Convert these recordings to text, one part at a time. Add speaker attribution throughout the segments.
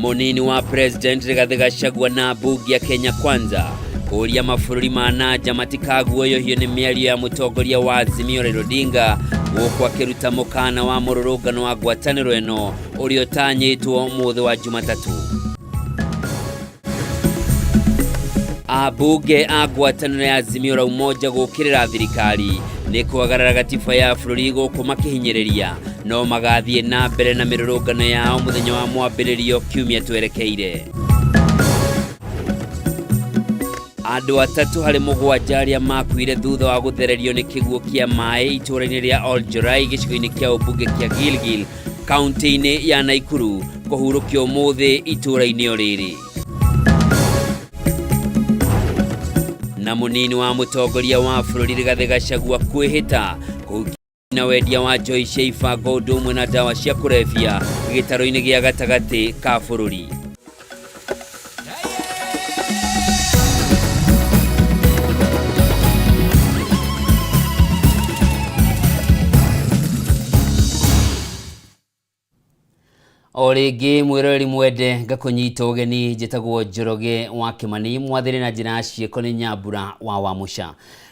Speaker 1: Mũnini wa President Rigathĩ Gachagua na mbunge ya Kenya Kwanza kũũria mabũrũri ma nanja matikaguoyohio nĩ mĩario ya mũtongoria wa Azimio Raila Odinga gũkũ akĩruta mũkana wa mũrũrũngano wa ngwatanĩro ĩno ũrĩa ũtanyĩtwo mũthĩ wa Jumatatũ. Ambunge a ngwatanĩro ya Azimio la Umoja gũkĩrĩra thirikari nĩ kwagarara gatiba ya bũrũri gũkũ makĩhinyĩrĩria no magathiĩ na mbere na mĩrũrũngano yao mũthenya wa mwambĩrĩrio kiumia twerekeire. Andũ atatũ harĩ mũgwanja arĩa makuire thutha wa gũthererio nĩ kĩguũ kĩa maĩ itũũra-inĩ rĩa Oljorai gĩcigo-inĩ kĩa ũmbunge kĩa Gilgil kaunti-inĩ ya Naikuru kũhurũkio ũmũthĩ itũũra-inĩ o rĩrĩ. Na mũnini wa mũtongoria wa bũrũri Rigathĩ Gachagua kwĩhĩta kũhukia na wendia wa njohi cia ibango ũndũ ũmwe na ndawa cia kũrebia gĩtarũ-inĩ gĩa gatagatĩ ka bũrũri. O rĩngĩ mwĩroreri mwende ngakũnyita ũgeni, njĩtagwo Njoroge wa Kĩmani, mwathĩre na njĩra ya ciĩko nĩ Nyambura wa Wamũca.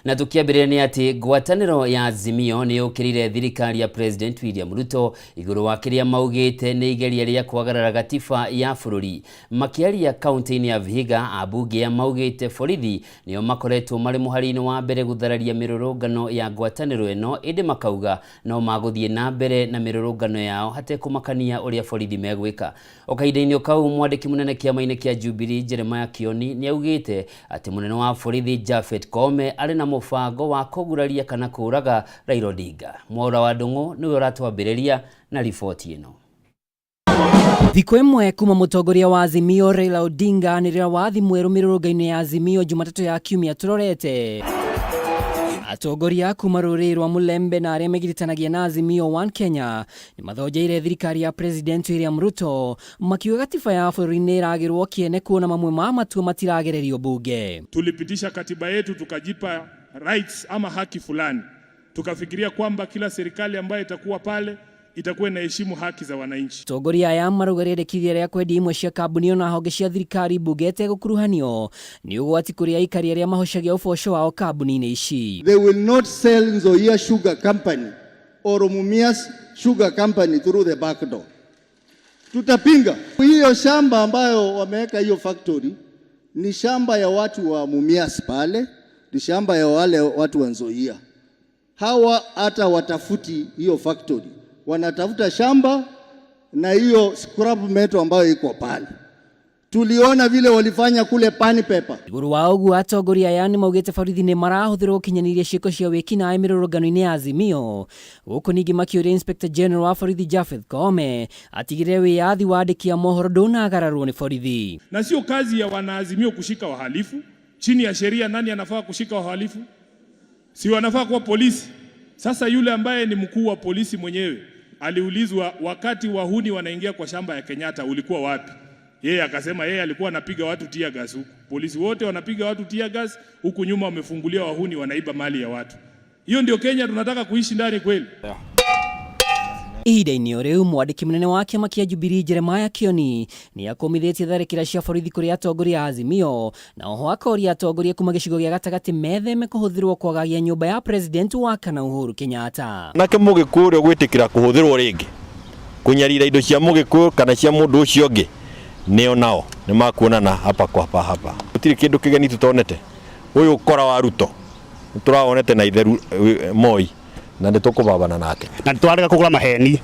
Speaker 1: Na tũkĩambĩrĩria nĩ atĩ ngwatanĩro ya Azimio nĩ yũkĩrĩire thirikari ya President William Ruto igũrũ wa kĩrĩa maugĩte nĩ igeria rĩa kwagarara gatiba ya bũrũri. Makĩaria kaunti-inĩ ya Vihiga, ambunge aya maugĩte borithi nĩo makoretwo marĩ mũhari-inĩ wa mbere gũthararia mĩrũrũngano ya ngwatanĩro ĩno, ĩndĩ makauga no magũthiĩ na mbere na mĩrũrũngano yao hatekũmakania ũrĩa borithi megwĩka. O kahinda-inĩ o kau, mwandĩki mũnene kĩama-inĩ kĩa Jubilee Jeremiah Kioni nĩ augĩte atĩ mũnene wa borithi Japhet Koome arĩ na mũbango wa kũguraria kana kũũraga Raila Odinga. Mwaura wa Ndung'u nĩwe ũratwambĩrĩria na riboti ĩno.
Speaker 2: Thikũ ĩmwe kuma mũtongoria wa Azimio Raila Odinga anĩrĩra wathi mwerũ mĩrũrũngano-inĩ ya Azimio Jumatatũ ya kiumia tũrorete. Atongoria kuma rũrĩrĩ rwa Mulembe na arĩa megiritanagia na Azimio One Kenya nĩ mathonjeire thirikari ya President William Ruto makiuga gatiba ya bũrũri nĩ ĩragĩrwo kĩene kuona mamwe ma matua matiragererio bunge.
Speaker 3: Tulipitisha katiba yetu tukajipa rights ama haki fulani, tukafikiria kwamba kila serikali ambayo itakuwa pale itakuwa inaheshimu haki za wananchi.
Speaker 2: Atongoria aya marauga rĩendekithia rĩa kwendia imwe cia kambuni ona honge cia thirikari mbunge ĩtegũkuruhanio nĩ ũgwati kũrĩ aikari arĩa mahocagia ũboco wao kambuni-inĩ ici.
Speaker 4: They will not sell Nzoia Sugar Company or Mumias Sugar Company through the back door. Tutapinga hiyo shamba ambayo wameweka hiyo factory. Ni shamba ya watu wa Mumias pale, ni shamba ya wale watu wa Nzoia. Hawa hata watafuti hiyo factory, wanatafuta shamba na hiyo scrap metal ambayo iko pale. Tuliona vile walifanya kule Pan Paper.
Speaker 2: Igũrũ wa ũguo atongoria aya nĩ maugĩte borithi nĩ marahũthĩrwo gũkinyanĩria ciĩko cia wĩkinaĩ mĩrũrũngano-inĩ ya Azimio. Gũkũ ningĩ makĩũria Inspector General wa borithi Japheth Koome atigĩrĩre wĩyathi wa andĩki a mohoro ndũnagararwo nĩ borithi.
Speaker 3: Na sio kazi ya wanaazimio kushika wahalifu. Chini ya sheria nani anafaa kushika wahalifu? Si wanafaa kuwa polisi? Sasa yule ambaye ni mkuu wa polisi mwenyewe aliulizwa wakati wahuni wanaingia kwa shamba ya Kenyatta ulikuwa wapi? Yeye akasema yeye alikuwa anapiga watu tear gas huku. Polisi wote wanapiga watu tear gas huku nyuma wamefungulia wahuni wanaiba mali ya watu. Hiyo ndio Kenya tunataka kuishi ndani kweli?
Speaker 2: Ihinda-inĩ o rĩu mwandĩki mũnene wa kĩama kĩa Jubilee Jeremiah Kioni nĩ akũmithĩtie tharĩkĩra cia borithi kũrĩ atongoria a Azimio na oho akoria atongoria kuma gĩcigo gĩa gatagatĩ metheme kũhũthĩrwo kwagagia nyũmba ya president wa kana Uhuru Kenyatta.
Speaker 5: Nake Mũgĩkũyũ ũrĩa ũgwĩtĩkĩra kũhũthĩrwo rĩngĩ kũnyarira indo cia Mũgĩkũyũ kana cia mũndũ ũcio ũngĩ, nĩo nao nĩ makuonana hapa kwa hapa hapa. Gũtirĩ kĩndũ kĩgeni tũtonete. Ũyũ ũkora wa Ruto nĩ tũrawonete na ithe Moi na nĩ tũkũbabana nake.
Speaker 6: Na nĩ tũrarega kũgũra maheni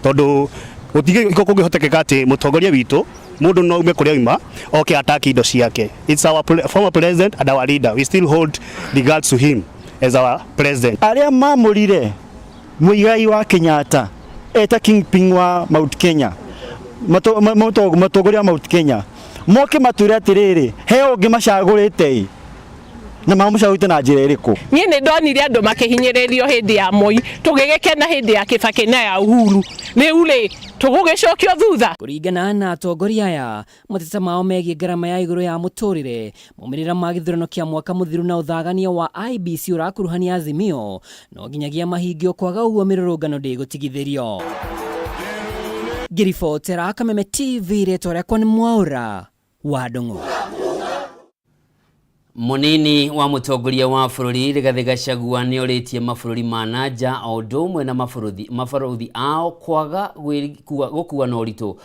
Speaker 6: tondũ gũtingĩ kũngĩhotekeka atĩ mũtongoria witũ mũndũ no aume kũrĩa auma oke ataki indo ciake. It's our former president and our leader. We still hold regards to him as our president.
Speaker 7: Arĩa mamũrire Muigai wa Kenyatta eta kingpin wa Mount Kenya, mũtongoria wa Mount Kenya, moke matwĩre atĩrĩrĩ, he ũngĩ macagũrĩte ĩ, na mamũcagũrĩte na njĩra ĩrĩkũ?
Speaker 8: Niĩ nĩ ndonire andũ makĩhinyĩrĩrio hĩndĩ ya Moi, tũgĩgĩkena hĩndĩ ya Kibaki na ya Uhuru. Rĩu rĩ, tũgũgĩcokio thutha?
Speaker 2: Kũringana na atongoria aya, mateta mao megiĩ ngarama ya igũrũ ya mũtũrĩre, maumĩrĩra ma gĩthurano kĩa mwaka mũthiru na ũthagania wa IEBC ũrakuruhania Azimio, no nginyagia mahingio, kwaga ũguo mĩrũrũngano ndĩgũtigithĩrio. Ngĩribotera Kameme TV, rĩtwa rĩakwa nĩ Mwaũra wa Ndung'u.
Speaker 1: Munini wa mutongoria wa bũrũri Rigathĩ Gachagua nĩ orĩtie mabũrũri ma na nja o ũndũ ũmwe na mabarũthi ao kwaga gũkua na ũritũ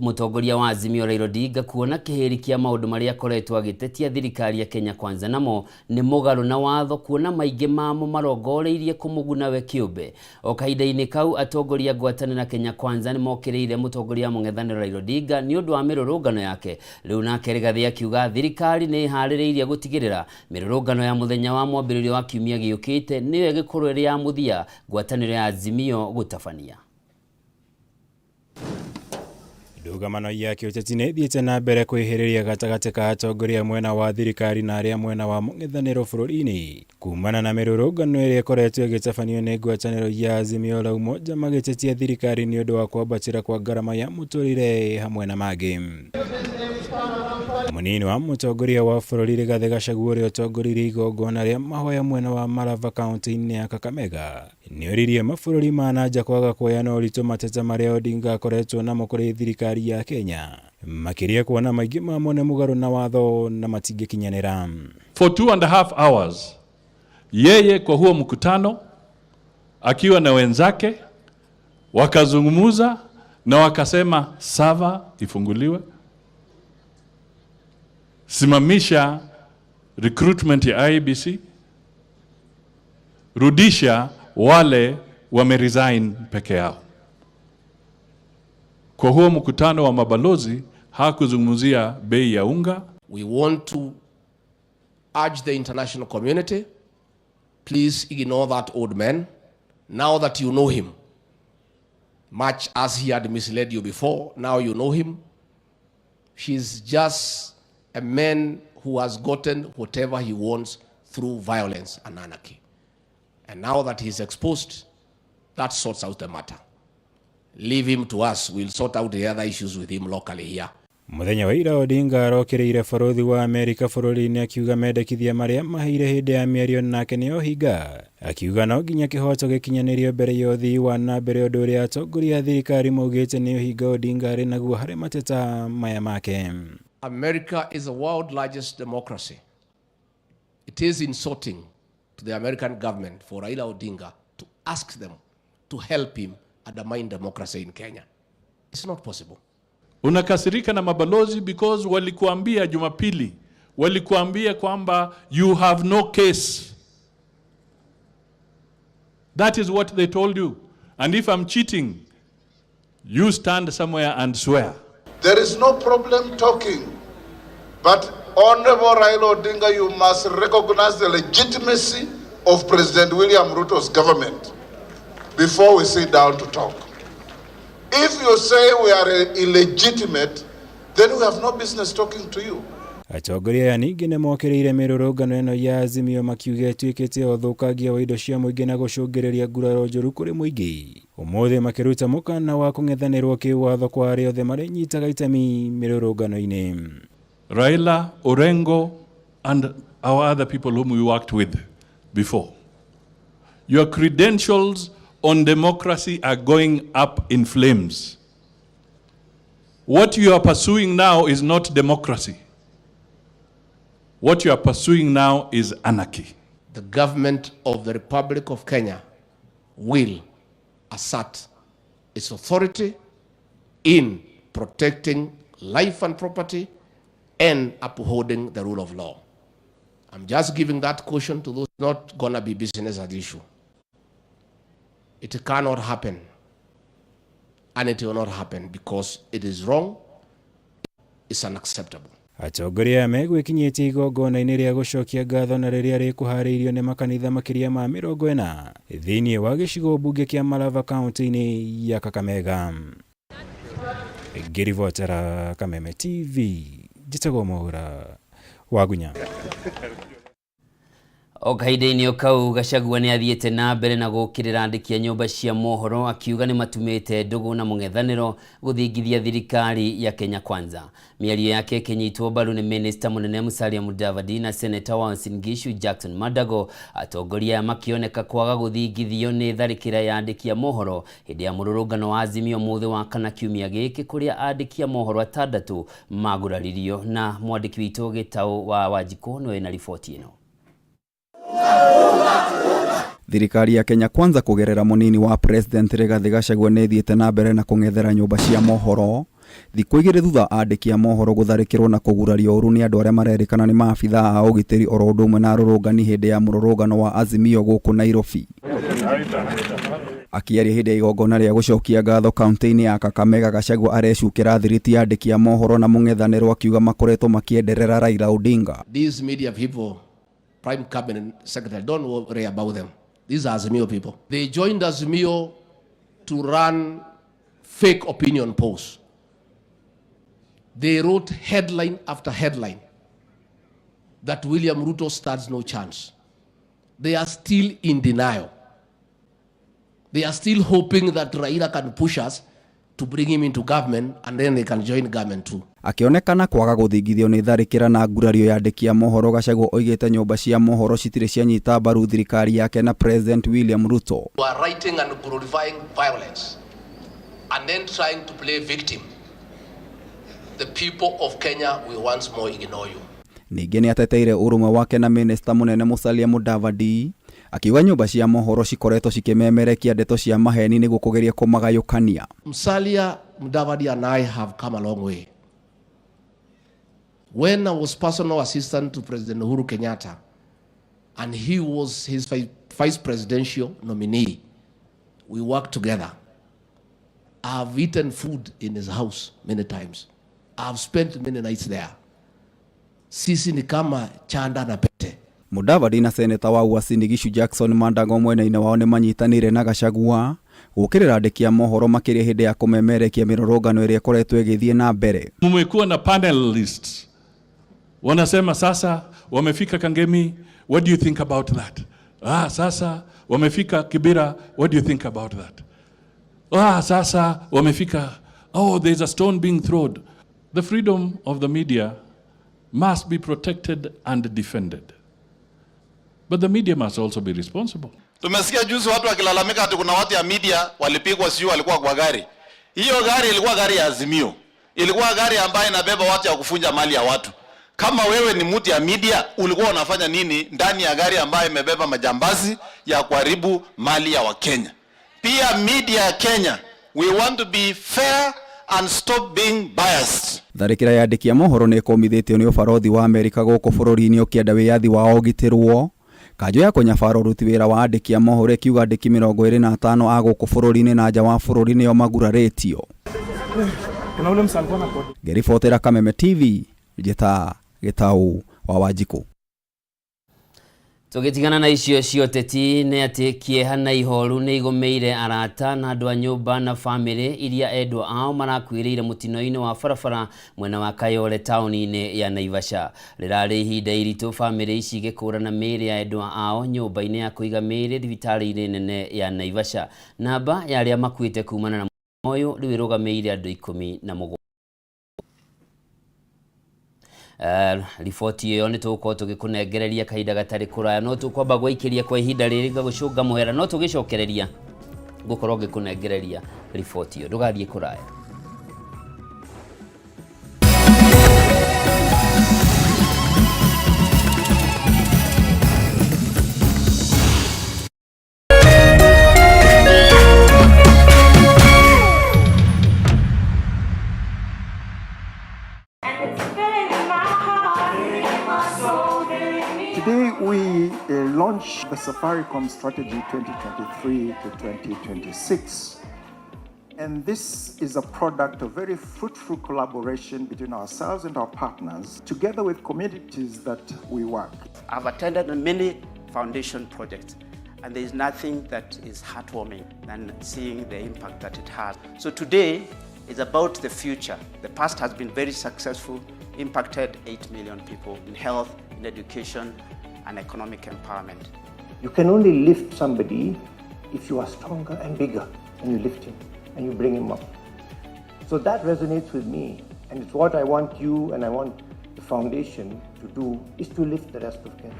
Speaker 1: mũtongoria wa Azimio Raila Odinga kuona kĩhĩri kĩa maũndũ marĩa akoretwo agĩtetia thirikari ya Kenya Kwanza namo nĩ mũgarũ na watho kuona maingĩ mamo marongoreirie kũmũguna we kĩũmbe. O kahinda-inĩ kau atongoria ngwatanĩro Kenya Kwanza nĩ mokĩrĩire mũtongoria wa mũng'ethanĩro Raila Odinga nĩ ũndũ wa mĩrũrũngano yake. Rĩu nake Rigathĩ akiuga thirikari nĩ ĩharĩrĩirie gũtigĩrĩra mĩrũrũngano ya mũthenya wa mwambĩrĩrio wa kiumia gĩũkĩte nĩyo ĩgĩkorwo ĩrĩ ya mũthia ngwatanĩro ya Azimio gũtabania.
Speaker 9: Ndũgamano ya kĩũteti nĩ ĩthiĩte na mbere kwĩhĩrĩria gatagatĩ ka atongoria mwena wa thirikari na arĩa mwena wa mũng'ethanĩro bũrũri-inĩ kumana na mĩrũrũngano ĩrĩa ĩkoretwo ĩgĩtabanio nĩ ngwatanĩro ya Azimio la Umoja magĩtetia thirikari nĩ ũndũ wa kwambatĩra kwa ngarama ya mũtũrĩre hamwe na mangĩ. Mũnini wa mũtongoria wa bũrũri Rigathĩ Gachagua ũrĩa ũtongoririe igongona rĩa mahoya mwena wa Malava kaunti-inĩ ya Kakamega nĩoririe mabũrũri ma na nja kwaga kuoya na ũritũ mateta marĩa Odinga akoretwo namo kũrĩ thirikari ya Kenya makĩria kuona maingĩ mamo nĩ mũgarũ na watho na matingĩkinyanĩra.
Speaker 10: For 2.5 hours yeye kwa huo mkutano akiwa na wenzake wakazungumuza na wakasema sava ifunguliwe, simamisha recruitment ya IEBC, rudisha wale wameresign peke yao. Kwa huo mkutano wa mabalozi hakuzungumzia bei ya unga.
Speaker 11: We want to urge the international community, please ignore that old man. Now that you know him, much as he had misled you before, now you know him. He's just a man who has gotten whatever he wants through violence and anarchy. And now that he's exposed, that sorts out the matter. Leave him to us. We'll sort out the other issues with him locally here.
Speaker 9: Mũthenya wa ira Odinga arokĩrĩire barũthi wa Amerika bũrũri-inĩ akiuga mendekithia marĩa maheire hĩndĩ ya mĩario nake nĩ ohinga, akiuga no nginya kĩhoto gĩkinyanĩrio mbere ya ũthii wa na mbere ũndũ ũrĩa atongoria a thirikari maugĩte nĩ ũhinga Odinga arĩ naguo harĩ mateta maya make.
Speaker 11: America is the world's largest democracy. It is insulting to the American government for Raila Odinga to ask them to help him undermine democracy in Kenya. It's not possible.
Speaker 10: Unakasirika na mabalozi because walikuambia Jumapili, walikuambia kwamba you have no case. That is what they told you. And if I'm cheating, you stand somewhere and swear.
Speaker 12: There is no problem talking, but Honorable Raila Odinga, you must recognize the legitimacy of President William Ruto's government before we sit down to talk. If you say we are illegitimate, then we have no business talking to you.
Speaker 9: Atongoria aya ningĩ nĩ mokĩrĩire mĩrũrũngano ĩno ya Azimio makiuga ĩtuĩkĩte ya ũthũkangia wa indo cia mũingĩ na gũcũngĩrĩria nguraro njũru kũrĩ mũingĩ. Ũmũthĩ makĩruta mũkana wa kũng'ethanĩrwo kĩwatho kwa arĩa othe marĩnyitaga itemi mĩrũrũngano-inĩ.
Speaker 10: Raila, Orengo, and our other people whom we worked with before. Your credentials on democracy are going up in flames. What you are pursuing now is not democracy. What you are pursuing now is anarchy.
Speaker 11: The government of the Republic of Kenya will assert its authority in protecting life and property and upholding the rule of law. I'm just giving that caution to those not going to be business as usual. It cannot happen, and it will not happen because it is wrong, it's unacceptable.
Speaker 9: Atongoria aya megwĩkinyĩtie igongona-inĩ rĩa gũcokia ngatho na rĩrĩa rĩkũharĩirio nĩ makanitha makĩria ma 40 thĩinĩ wa gĩcigo mbunge kĩa Malava kaunti-inĩ ya Kakamega. Ngĩribotera Kameme TV, njĩtagwo Mwaura Wagunya.
Speaker 1: O kahinda-inĩ o kau, Gachagua nĩ athiĩte na mbere na gũkĩrĩra andĩki a nyũmba cia mohoro akiuga nĩ matumĩte ndũgũ na mũng'ethanĩro gũthingithia thirikari ya Kenya Kwanza. Mĩario yake ĩkĩnyitwo mbaru nĩ mĩnĩsta mũnene Musalia Mudavadi na seneta wa Uasin Gishu Jackson Mandago, atongoria aya makĩoneka kwaga gũthingithio nĩ tharĩkĩra ya andĩki a mohoro hĩndĩ ya mũrũrũngano wa Azimio mũthĩ wa kana kiumia gĩkĩ kũrĩa andĩki a mohoro atandatũ maguraririo. Na mwandĩki witũ Gĩtaũ wa Wanjikũ nĩwe wĩna riboti ĩno.
Speaker 13: Thirikari ya Kenya Kwanza kũgerera mũnini wa President Rigathĩ Gachagua nĩ ĩthiĩte na mbere na kũng'ethera nyũmba cia mohoro thikũ igĩrĩ thutha andĩki a mohoro gũtharĩkĩrwo na kũgurario ũru nĩ andũ arĩa marerĩkana nĩ maabithaa a ũgitĩri oro ũndũ ũmwe na arũrũngani hĩndĩ ya mũrũrũngano wa Azimio gũkũ Nairobi. Akĩaria hĩndĩ ya igongona rĩa gũcokia ngatho kaunti-inĩ ya Kakamega, Gachagua arecukĩra thiriti andĩki a mohoro na mũng'ethanĩro akiuga makoretwo makĩenderera Raila Odinga.
Speaker 11: These media people, Prime Cabinet Secretary, don't worry about them. These are Azimio people. They joined Azimio to run fake opinion polls. They wrote headline after headline that William Ruto stands no chance. They are still in denial. They are still hoping that Raila can push us to bring him into government and then they can join government too.
Speaker 13: Akĩonekana kwaga gũthingithio nĩ tharĩkĩra na ngurario ya andĩki a mohoro, Gachagua oigĩte nyũmba cia mohoro citirĩ cianyita mbaru thirikari yake na President William Ruto.
Speaker 11: You are writing and glorifying violence and then trying to play victim. The people of Kenya will once more ignore you.
Speaker 13: Ningĩ nĩ ateteire ũrũmwe wake na mĩnĩsta mũnene Musalia Mudavadi akiuga nyũmba cia mohoro cikoretwo cikĩmemerekia ndeto cia maheni nĩguo kũgeria kũmagayũkania.
Speaker 11: Musalia Mudavadi and I have come a long way. When I was personal assistant to President Uhuru Kenyatta, and he was his vice presidential nominee, we worked together. I've eaten food in his house many times. I've spent many nights there. Sisi ni kama chanda na pete.
Speaker 13: Mudavadi na seneta wa Uasin Gishu Jackson Mandago mwena-inĩ wao nĩ manyitanĩire na Gachagua gũkĩrĩra andĩki a mohoro makĩria hĩndĩ ya kũmemerekia mĩrũrũngano ĩrĩa ĩkoretwo ĩgĩthiĩ na mbere.
Speaker 10: Mumekuwa na panelists wanasema sasa wamefika Kangemi, what do you think about that? Ah, sasa wamefika Kibera, what do you think about that? Ah, sasa wamefika, oh, there's a stone being thrown. The freedom of the media must be protected and defended. But the media must also be responsible.
Speaker 14: Tumesikia juzi watu wakilalamika ati kuna watu ya media walipigwa, sijui walikuwa kwa gari. Hiyo gari ilikuwa gari ya Azimio, ilikuwa gari ambayo inabeba watu ya kufunja mali ya watu. Kama wewe ni mtu ya media, ulikuwa unafanya nini ndani ya gari ambayo imebeba majambazi ya kuharibu mali ya Wakenya? Pia media ya Kenya, we want to be fair and stop being biased.
Speaker 13: Tharĩkĩra ya andĩki a mohoro nĩ ĩkũmithĩtio nĩ ũbarothi wa Amerika gũkũ bũrũri-inĩ ũkĩenda wĩyathi wao ũgitĩrwo. Kanjũ ya kũnyabara ũruti wĩra wa andĩki a mohoro ĩkiuga andĩki 25 a gũkũ bũrũri-inĩ na nja wa bũrũri nĩo magurarĩtio. Ngĩribotera Kameme TV, njĩta Gĩtaũ wa Wanjikũ.
Speaker 1: Tũgĩtigana na icio cia ũteti nĩ atĩ kĩeha na ihoru nĩ igũmĩire arata na andũ a nyũmba na bamĩrĩ iria endwa ao marakuĩrĩire mũtino-inĩ wa barabara mwena wa Kayole taũni-inĩ ya Naivasha. Rĩrarĩ ihinda iritũ bamĩrĩ ici igĩkũrana mĩĩrĩ ya endwa ao nyũmba-inĩ ya kũiga mĩĩrĩ thibitarĩ-inĩ nene ya Naivasha. Namba ya arĩa makuĩte kumana na mũtino ũyũ rĩu ĩrũgamĩire andũ 17. Riboti ĩyo nĩ tũgũkorwo tũgĩkũnengereria kahinda gatarĩ kũraya, no tũkwamba gwaikĩria kwa ihinda rĩrĩ ngagũcũnga mũhera, no tũgĩcokereria ngũkorwo ngĩkũnengereria riboti ĩyo, ndũgathiĩ kũraya.
Speaker 15: Today we launch the Safaricom Strategy 2023 to 2026. And this is a product of very fruitful collaboration between ourselves and our partners, together with communities that we work.
Speaker 16: I've attended many foundation projects, and there is nothing that is heartwarming than seeing the impact that it has. So today is about the future. The past has been very successful, impacted 8 million people in health, in education, and economic empowerment.
Speaker 17: You can only lift somebody if you are stronger and bigger, and you lift him and you bring him up. So that resonates with me, and it's what I want you and I want the foundation to do, is to lift the rest of Kenya.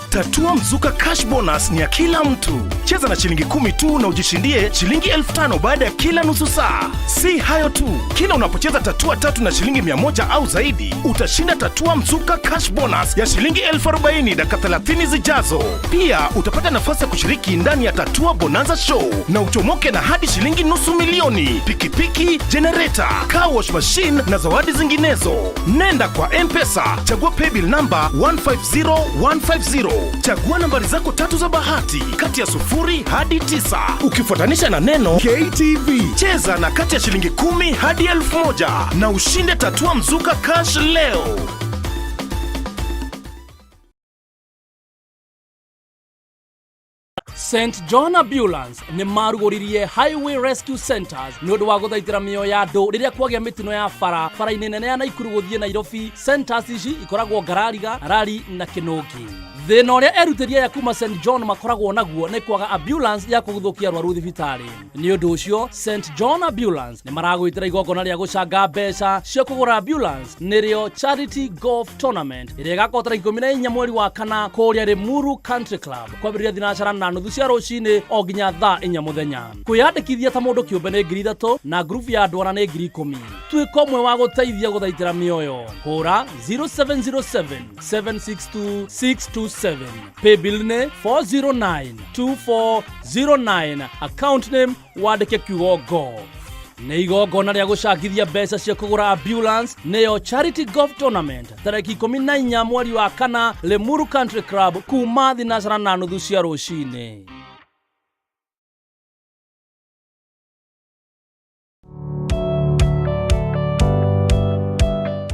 Speaker 18: Tatua Mzuka Cash Bonus ni ya kila mtu. Cheza na shilingi 10 tu na ujishindie shilingi 5,000 baada ya kila nusu saa. Si hayo tu, kila unapocheza tatua 3 na shilingi 100 au zaidi, utashinda Tatua Mzuka Cash Bonus ya shilingi 40,000 dakika 30 zijazo. Pia utapata nafasi ya kushiriki ndani ya Tatua Bonanza Show na uchomoke na hadi shilingi 500,000, pikipiki, generator, car wash machine na zawadi zinginezo. Nenda kwa M-Pesa, chagua paybill number 150150. Chagua nambari zako 3 za bahati kati ya 0 hadi 9, ukifuatanisha na neno KTV. Cheza na kati ya shilingi 10 hadi 1,000 na ushinde Tatua Mzuka Cash leo.
Speaker 19: St John Ambulance nĩ marugũririe Highway Rescue Centers nĩ ũndũ wa gũthaitĩra mĩoyo ya andũ rĩrĩa kwagĩa mĩtino ya bara bara-inĩ nene ya Naikuru gũthiĩ Nairobi. Centers ici ikoragwo Ngarariga, Rari na Kĩnũngi. Thĩna ũrĩa erutĩri aya kuma St John makoragwo naguo nĩ kwaga ambulance ya kũguthũkia arwaru thibitarĩ. Nĩ ũndũ ũcio St John Ambulance nĩ maragwĩtĩra igongona rĩa gũcanga mbeca cia kũgũra ambulance, nĩrĩo Charity Golf Tournament ĩrĩa ĩgakorwo tarĩki 14 mweri wa 4 kũrĩa Limuru Country Club kwambĩrĩria thinacara na nuthu cia rũcinĩ o nginya thaa 4 mũthenya. Kwĩyandĩkithia ta mũndũ kĩũmbe nĩ ngiri 3 na ngurubu ya andũ ana nĩ ngiri 10. Tuĩka ũmwe wa gũteithia gũthaitĩra mĩoyo. Hũra 0707 762 627. Paybill nĩ 4092409, account name wandĩke kiugo golf. Nĩ igongona rĩa gũcangithia mbeca cia kũgũra ambulance, nĩyo Charity Golf Tournament tarĩki 14 mweri wa 4 Limuru Country Club kuma thinacara na nuthu cia rũcinĩ.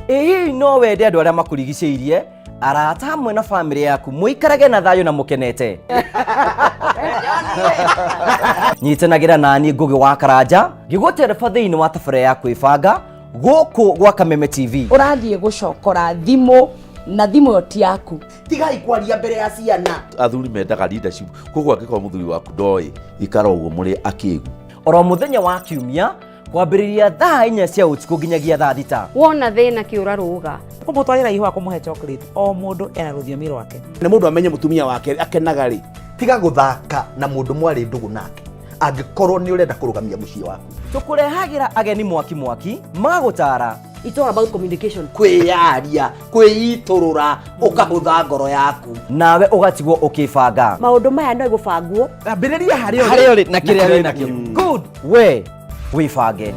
Speaker 20: Ĩ hihi no wende andũ arĩa makũrigicĩirie, arata hamwe na bamĩrĩ yaku mũikarage na thayũ na mũkenete? Nyitanagĩra nani Ngũgĩ wa Karanja ngĩgũtereba thĩinĩ wa tabarĩra ya kwĩbanga gũkũ gwa Kameme TV.
Speaker 21: Ũrathiĩ gũcokora thimũ na thimũ ĩyo ti yaku.
Speaker 22: Tigai kwaria mbere ya ciana.
Speaker 23: Athuri mendaga leadership, koguo angĩkorwo mũthuri waku ndoĩ, ikara ũguo mũrĩ akĩgu.
Speaker 20: Oro mũthenya wa kiumia kwambĩrĩria thaa 4 cia ũtukũ nginyagia thaa 6.
Speaker 24: Wona thĩna kĩũra rũga.
Speaker 25: Kũmũtwarĩra ihũa, kũmũhe chocolate, o mũndũ ena rũthiomi rwake.
Speaker 22: Nĩ mũndũ amenye mũtumia wake akenaga rĩ. Tiga gũthaka na mũndũ mwarĩ ndũgũ nake angĩkorwo nĩ ũrenda kũrũgamia mũciĩ waku.
Speaker 20: Tũkũrehagĩra ageni mwaki mwaki magũtara.
Speaker 24: It's all about communication.
Speaker 22: Kwĩyaria, kwĩitũrũra, ũkahũtha ngoro yaku.
Speaker 20: Nawe ũgatigwo ũkĩbanga.
Speaker 24: Maũndũ maya no gũbangwo.
Speaker 22: Ambĩrĩria harĩa
Speaker 20: Harĩa ũrĩ na kĩrĩa wĩ nakĩo. Good. We wĩbange.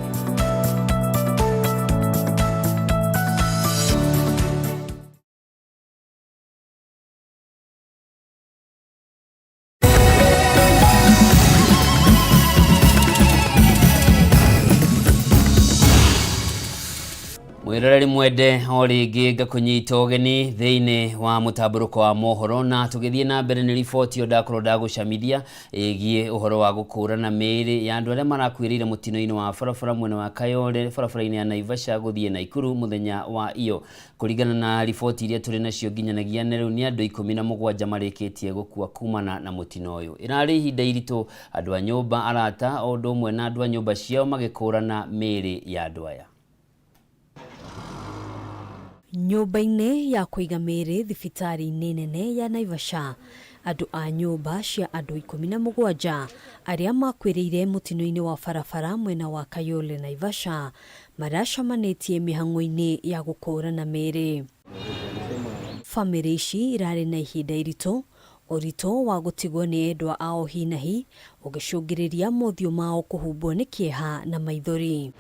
Speaker 1: Mwiroreri mwende o rĩngĩ ngakũnyita ũgeni thĩinĩ wa mũtambũrũko wa mohoro, na tũgĩthiĩ na mbere nĩ riboti ĩyo ndakorwo ndagũcamithia ĩgiĩ ũhoro wa gũkũrana mĩĩrĩ ya andũ arĩa marakuĩrĩire mũtino-inĩ wa barabara mwena wa Kayole barabara-inĩ ya Naivasha gũthiĩ Naikuru mũthenya wa iyo. Kũringana na riboti iria tũrĩ nacio nginyanagia na rĩu nĩ andũ 17 marĩkĩtie gũkua kumana na mũtino ũyũ. Ĩrarĩ ihinda iritũ andũ a nyũmba, arata o ũndũ ũmwe na andũ a nyũmba ciao magĩkũrana mĩĩrĩ ya andũ aya.
Speaker 26: Nyũmba-inĩ ya kũiga mĩĩrĩ thibitarĩ-inĩ nene ya Naivasha, andũ a nyũmba cia andũ 17 arĩa makuĩrĩire mũtino-inĩ wa barabara mwena wa Kayole Naivasha maracemanĩtie mĩhang'o-inĩ ya gũkũrana mĩĩrĩ. Bamĩrĩ ici irarĩ na ihinda iritũ, ũritũ wa gũtigwo nĩ endwa ao hi na hi ũgĩcũngĩrĩria mothiũ mao kũhumbwo nĩ kĩeha na maithori.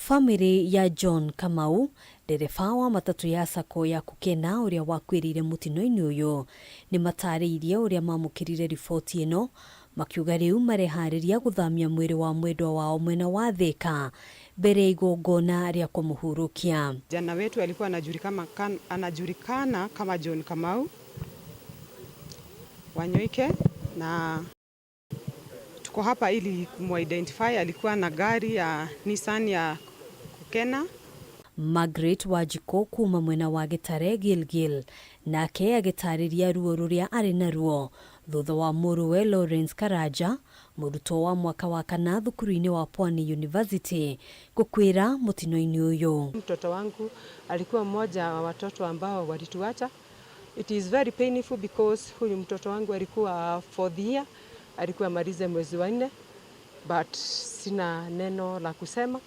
Speaker 26: Bamĩrĩ ya John Kamau, ndereba wa matatũ ya Sacco ya Kukena ũrĩa wakuĩrĩire mũtino-inĩ ũyũ, nĩ matarĩirie ũrĩa mamũkĩrire riboti ĩno Makiuga rĩu mareharĩria gũthamia mwĩrĩ wa mwendwa wao mwena wa Thika mbere ya igongona rĩa kũmũhurũkia.
Speaker 3: Jana wetu alikuwa anajulikana kama John Kamau Wanyoike na tuko hapa ili kumuidentify. Alikuwa na gari ya Nissan ya Kukena.
Speaker 26: Margaret Wanjikũ kuma mwena wa Gĩtare Gilgil nake agĩtarĩria ruo rũrĩa arĩ naruo thutha wa mũrũwe Lawrence Karanja, mũrutwo wa mwaka wa kana thukuru-inĩ wa Pwani University, gũkuĩra mũtino-inĩ ũyũ.
Speaker 3: Mtoto wangu alikuwa mmoja wa watoto ambao walituacha. It is very painful because huyu mtoto wangu alikuwa fourth year, alikuwa amalize mwezi wa 4, but sina neno la kusema.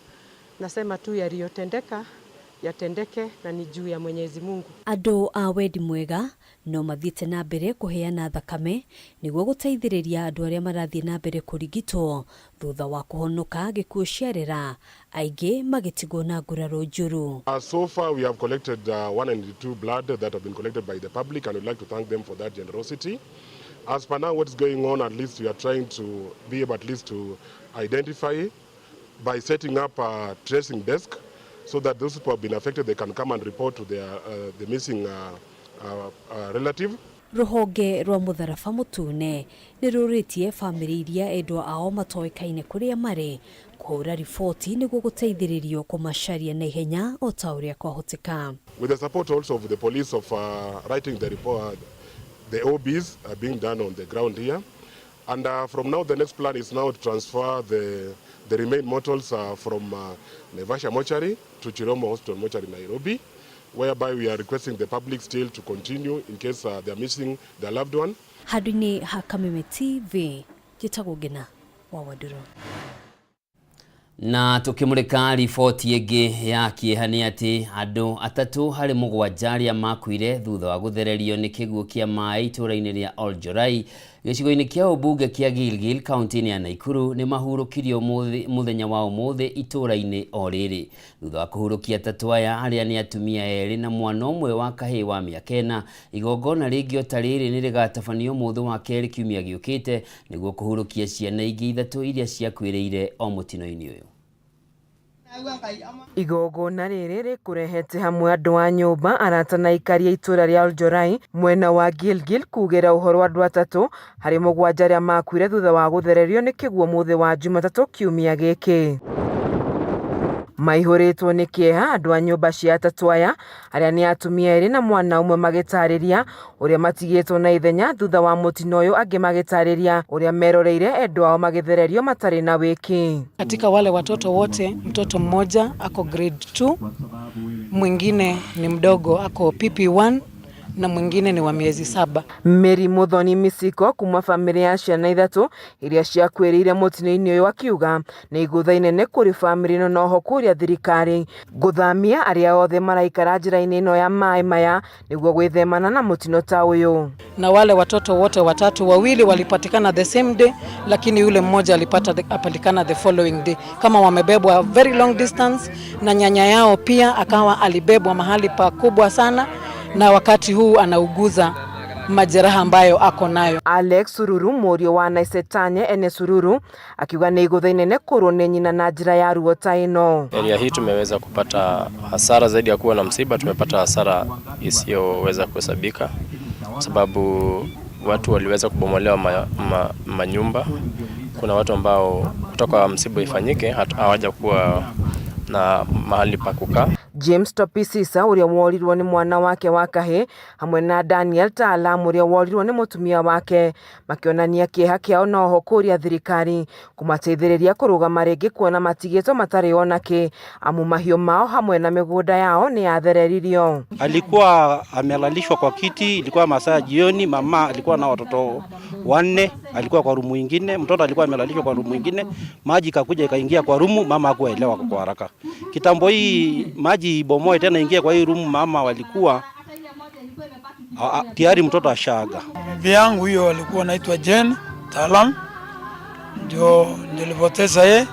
Speaker 3: Nasema tu yaliyotendeka yatendeke na ni juu ya Mwenyezi Mungu.
Speaker 26: Andũ a wendi mwega no mathiĩte na mbere kũheana thakame nĩguo gũteithĩrĩria andũ arĩa marathiĩ na mbere kũrigitwo thutha wa kũhonoka gĩkuũ ciarera, aingĩ magĩtigwo na nguraro njũru.
Speaker 4: So far we have collected 192 blood that have been collected by the public, and we'd like to thank them for that generosity. As per now what's going on, at least we are trying to be able at least to identify by setting up a tracing desk so that those who have been affected, they can come and report to their the missing relative.
Speaker 26: Rũhonge rwa mũtharaba mũtune nĩ rũrĩtie bamĩrĩ iria endwa ao matoĩkaine kũrĩa marĩ kũhũra riboti nĩguo gũteithĩrĩrio kũmacaria na ihenya o ta ũrĩa kwahoteka.
Speaker 4: With the support also of the police of writing the report, the OBs are being done on the ground here. And from now, the next plan is now to transfer the remain mortals from Naivasha Mortuary to Chiromo Hospital Mortuary, Nairobi, whereby we are requesting the public still to continue in case they are missing their loved one.
Speaker 26: Handũ-inĩ ha Kameme TV, njĩtagwo Ngina wa Wandũrũ.
Speaker 1: Na tukimurika riboti ĩngĩ ya kĩeha nĩ atĩ andũ 3 harĩ 7 arĩa makuire thutha wa gũthererio nĩ kĩguũ kĩa maĩ itũũra-inĩ rĩa Oljorai gĩcigo-inĩ kĩa ũmbunge kĩa Gilgil kaunti-inĩ ya Nakuru nĩ mahurũkirio mũthenya wa ũmũthĩ itũũra-inĩ o rĩrĩ. Thutha wa kũhurũkia 3 aya arĩa nĩ atumia 2 na mwana ũmwe wa kahĩĩ wa mĩaka 4, igongona rĩngĩ o ta rĩrĩ nĩ rĩgatabanio ũmũthĩ wa kerĩ kiumia gĩũkĩte nĩguo kũhurũkia ciana ingĩ 3 iria ciakuĩrĩire o mũtino-inĩ ũyũ.
Speaker 5: Igongona rĩrĩ rĩkũrehete hamwe andũ a nyũmba, arata na aikari a itũũra rĩa Oljorai mwena wa Gilgil kugĩra ũhoro andũ 3 harĩ 7 arĩa makuire thutha wa gũthererio nĩ kĩguũ mũthĩ wa Jumatatũ kiumia gĩkĩ. Maihũrĩtwo nĩ kĩeha andũ a nyũmba cia 3 aya arĩa nĩ atumia 2 na mwana ũmwe magĩtarĩria ũrĩa matigĩtwo na ithenya thutha wa mũtino ũyũ, angĩ magĩtarĩria ũrĩa meroreire endwa ao magĩthererio matarĩ na wĩki.
Speaker 6: Katika wale watoto wote, mtoto mmoja ako grade 2, mwingine ni mdogo ako PP1 na mwingine ni wa miezi 7.
Speaker 5: Mary Muthoni Misiko kuma famĩlĩ ya ciana 3 iria ciakuĩrĩire mũtino-inĩ ũyũ akiuga nĩ igũtha inene kũrĩ famĩlĩ ĩno noho kũria thirikari gũthamia arĩa othe maraikara njĩra-inĩ ĩno ya maĩ maya nĩguo gwĩthemana na mũtino ta ũyũ.
Speaker 6: Na wale watoto wote 3, 2 walipatikana the same day, lakini yule mmoja alipatikana the following day kama wamebebwa very long distance, na nyanya yao pia akawa alibebwa mahali pakubwa sana, na wakati huu anauguza majeraha ambayo ako nayo.
Speaker 5: Alex Sururu mũriũ wa Naisetanye ene Sururu akiuga nĩ igũtha inene kũrwo nĩ nyina na njĩra ya ruo ta ĩno.
Speaker 7: Area hii tumeweza kupata hasara zaidi ya kuwa na msiba, tumepata hasara isiyoweza kuhesabika sababu watu waliweza kubomolewa manyumba. Kuna watu ambao kutoka msiba ifanyike hawajakuwa na mahali pa kukaa.
Speaker 5: James Topisisa ũrĩa worirwo nĩ mwana wake wa kahĩĩ hamwe na Daniel Talam ũrĩa worirwo nĩ mũtumia wake makĩonania kĩeha kĩao na oho kũria thirikari kũmateithĩrĩria kũrũgama rĩngĩ kuona matigĩtwo matarĩ ona kĩ amu mahiũ mao hamwe na mĩgũnda yao nĩ yathereririo.
Speaker 8: Alikuwa amelalishwa kwa kiti, ilikuwa masaa jioni. Mama alikuwa na watoto 4, alikuwa kwa rumu nyingine, mtoto alikuwa amelalishwa kwa rumu nyingine, maji ikakuja ikaingia kwa rumu, mama hakuelewa kwa haraka. Kitambo hii maji ibomoe tena ingie kwa hii rumu, mama walikuwa tayari mtoto ashaaga.
Speaker 27: Bibi yangu hiyo alikuwa anaitwa Jane Talam, ndio nilipoteza yeye,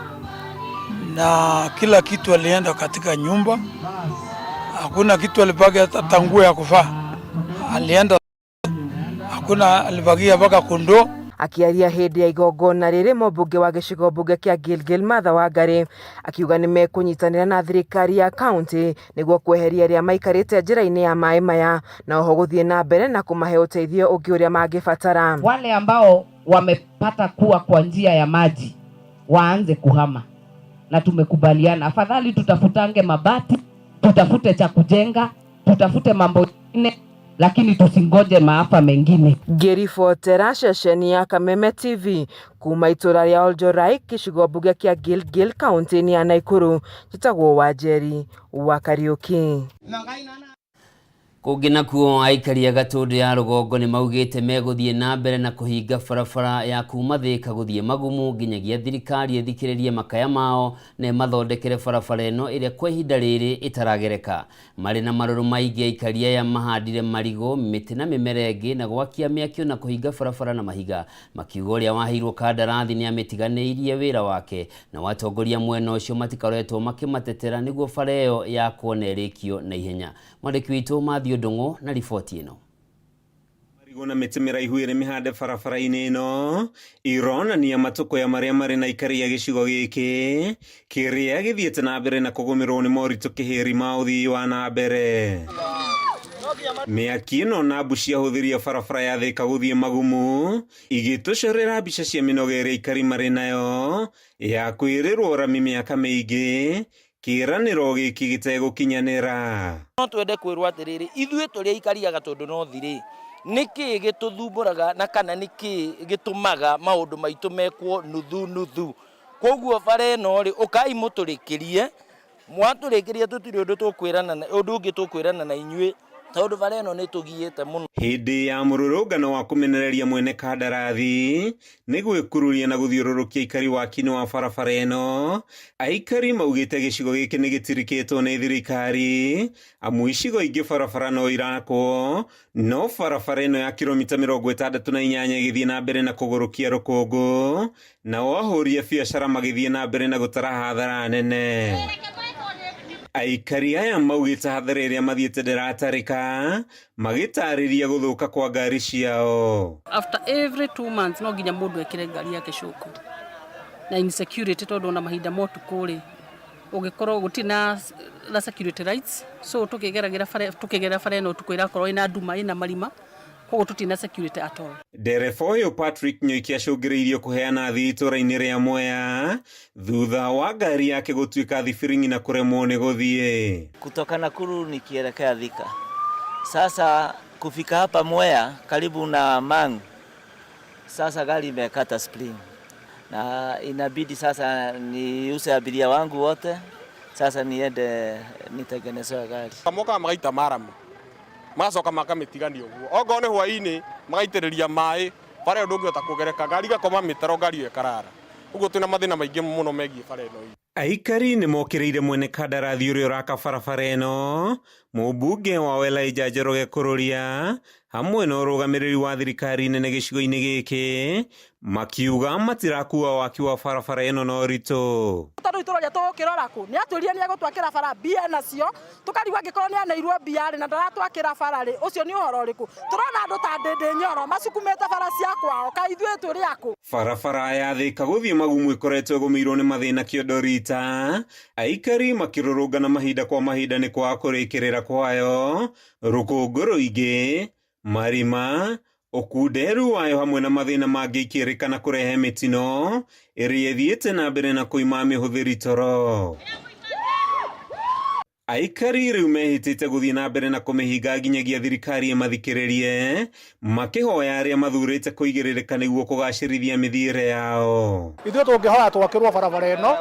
Speaker 27: na kila kitu alienda katika nyumba, hakuna kitu alibaki hata nguo ya kuvaa alienda, hakuna alibakia mpaka kondoo.
Speaker 5: Akĩaria hĩndĩ ya igongona rĩrĩ, mũmbunge wa gĩcigo mbunge kĩa Gilgil Martha Wangari akiuga nĩ mekũnyitanĩra na thirikari ya kaunti nĩguo kweheria arĩa maikarĩte njĩra-inĩ ya maĩ maya na oho gũthiĩ na mbere na kũmahe ũteithio ũngĩ ũrĩa mangĩbatara.
Speaker 2: Wale ambao wamepata kuwa kwa njia ya maji waanze kuhama, na tumekubaliana afadhali tutafutange mabati, tutafute cha kujenga, tutafute mambo mengine, lakini tusingoje maafa mengine.
Speaker 5: Ngĩribotera ceceni ya Kameme TV kuma itũra rĩa Oljorai gĩcigo mbunge kĩa Gilgil kaunti-inĩ ya Nakuru, njĩtagwo Wanjeri wa Kariuki.
Speaker 1: Kũngĩ nakuo aikari a Gatũndũ ya rũgongo nĩ maugĩte megũthiĩ na mbere na kũhinga barabara ya kuma Thĩka gũthiĩ Magumu nginyagia thirikari ĩthikĩrĩrie makaya mao na ĩmathondekere barabara ĩno ĩrĩa kwa ihinda rĩrĩ ĩtaragereka. Marĩ na marũrũ maingĩ aikari aya mahandire marigũ, mĩtĩ na mĩmera ĩngĩ na gwakia mĩakio na kũhinga barabara na mahiga, makiuga ũrĩa waheirwo kandarathi nĩ amĩtiganĩirie wĩra wake na atongoria mwena ũcio matikoretwo makĩmatetera nĩguo bara ĩyo yakwo na ĩrĩkio na ihenya. Mwandĩki witũ Matthew Ndung'u na riboti ĩno.
Speaker 9: Marigũ na mĩtĩ mĩraihu ĩrĩ mĩhande barabara-inĩ ĩno ironania matũkũya marĩa marĩ na aikari a gĩcigo gĩkĩ kĩrĩa gĩthiĩte na mbere na kũgũmĩrwo nĩ moritũ kĩhĩri ma ũthii wa na mbere. Mĩaki ĩno na mbu ciahũthĩria barabara ya Thĩka gũthiĩ Magumu igĩtũcorera mbica cia mĩnoga ĩrĩa aikari marĩ nayo ya kwĩrĩrwo rami mĩaka mĩingĩ kĩĩranĩro gĩkĩ gĩtegũkinyanĩra.
Speaker 10: No twende kwĩrwo atĩrĩrĩ, ithuĩ tũrĩ aikari a Gatũndũ North rĩ, nĩkĩ gĩtũthumbũraga na kana nĩkĩ gĩtũmaga maũndũ maitũ mekwo nuthu nuthu. Koguo bara ĩno rĩ, ũkai mũtũrĩkĩrie, mwatũrĩkĩria tũtirĩ ũndũ tũkwĩrana, ũndũ ũngĩ tũkwĩrana na inyuĩ, tondũ bara ĩno nĩ tũgiĩte mũno.
Speaker 9: Hĩndĩ ya mũrũrũngano wa kũmenereria mwene kandarathi nĩ gwĩkururia na gũthiũrũrũkia aikari waki-inĩ wa barabara ĩno, aikari maugĩte gĩcigo gĩkĩ nĩ gĩtirikĩtwo nĩ thirikari amu icigo ingĩ barabara no irakwo no barabara ĩno ya kilomita 68 ĩgĩthiĩ na mbere na kũgũrũkia rũkũngũ nao ahũri a biacara magĩthiĩ na mbere na gũtara hathara nene. Aikari aya maugĩte hathara ĩrĩa mathiĩte ndĩratarĩka magĩtarĩria gũthũka kwa ngari ciao.
Speaker 11: After every 2 months no nginya mũndũ ekĩre ngari yake cũku na insecurity tondũ ona mahinda ma ũtukũ rĩ ũngĩkorwo gũtirĩ na security lights, so tũkĩgeragĩra bara, tũkĩgerera bara ĩno ũtukũ ĩrakorwo ĩna nduma ĩna marima, koguo tũtirĩ na security at all.
Speaker 9: Ndereba ũyũ Patrick Nyoike acũngĩrĩirio kũheana thĩ itũra-inĩ rĩa Mwea thutha wa ngari yake gũtuĩka thibiring'i na kũremwo nĩ gũthiĩ.
Speaker 12: Kutoka Nakuru nikielekea Thika. Sasa kufika hapa Mwea karibu na Mangu, sasa gari imekata spring na inabidi sasa niuse abiria wangu wote, sasa niende nitengenezewe gari.
Speaker 13: Mokaga magaita maramu magacoka makamĩtigania ũguo, ongorwo nĩ hwaĩ-inĩ magaitĩrĩria maĩ bara ĩyo ndũngĩhota kũgereka, ngari igakoma mĩtaro ngari ĩyo ĩkarara, ũguo twĩna mathĩna maingĩ mũno megiĩ bara ĩno itũ.
Speaker 9: Aikari nĩ mokĩrĩire mwene kandarathi ũrĩa ũraka barabara ĩno, mũmbunge wao Elijah Njoroge Kũrũria hamwe na ũrũgamĩrĩri wa thirikari nene gĩcigo-inĩ gĩkĩ makiuga matirakua waki wa barabara ĩno na ũritũ.
Speaker 14: Tondũ itũra rĩa tũgũkĩrora kũ nĩ atwĩrire nĩ egũtwakĩra bara mbia nacio tũkarigwo angĩkorwo nĩ aneirwo mbia rĩ na ndaratwakĩra bara rĩ, ũcio nĩ ũhoro ũrĩkũ? Tũrona andũ ta Ndĩndĩ Nyoro macukumĩte bara cia kwao, kaĩ ithuĩ tũrĩ akũ?
Speaker 9: Barabara ya Thĩka gũthiĩ Magumu ĩkoretwo ĩgũmĩirwo nĩ mathĩna kĩondo rita, aikari makĩrũrũngana mahinda kwa mahinda nĩ kwaga kũrĩkĩrĩra kwayo, rũkũngũ rũingĩ, marima, ũkunderu wayo hamwe na mathĩna mangĩ ikĩrĩkana kũrehe mĩtino ĩrĩa ĩthiĩte na mbere na kũima mĩhũthĩri toro. Aikari rĩu mehĩtĩte gũthiĩ na mbere na kũmĩhinga nginyagia thirikari ĩmathikĩrĩrie makĩhoya arĩa mathurĩte kũigĩrĩrĩka nĩguo kũgacĩrithia mĩthiĩre yao.
Speaker 28: Ithuĩ tũngĩhoya twakĩrwo barabara ĩno,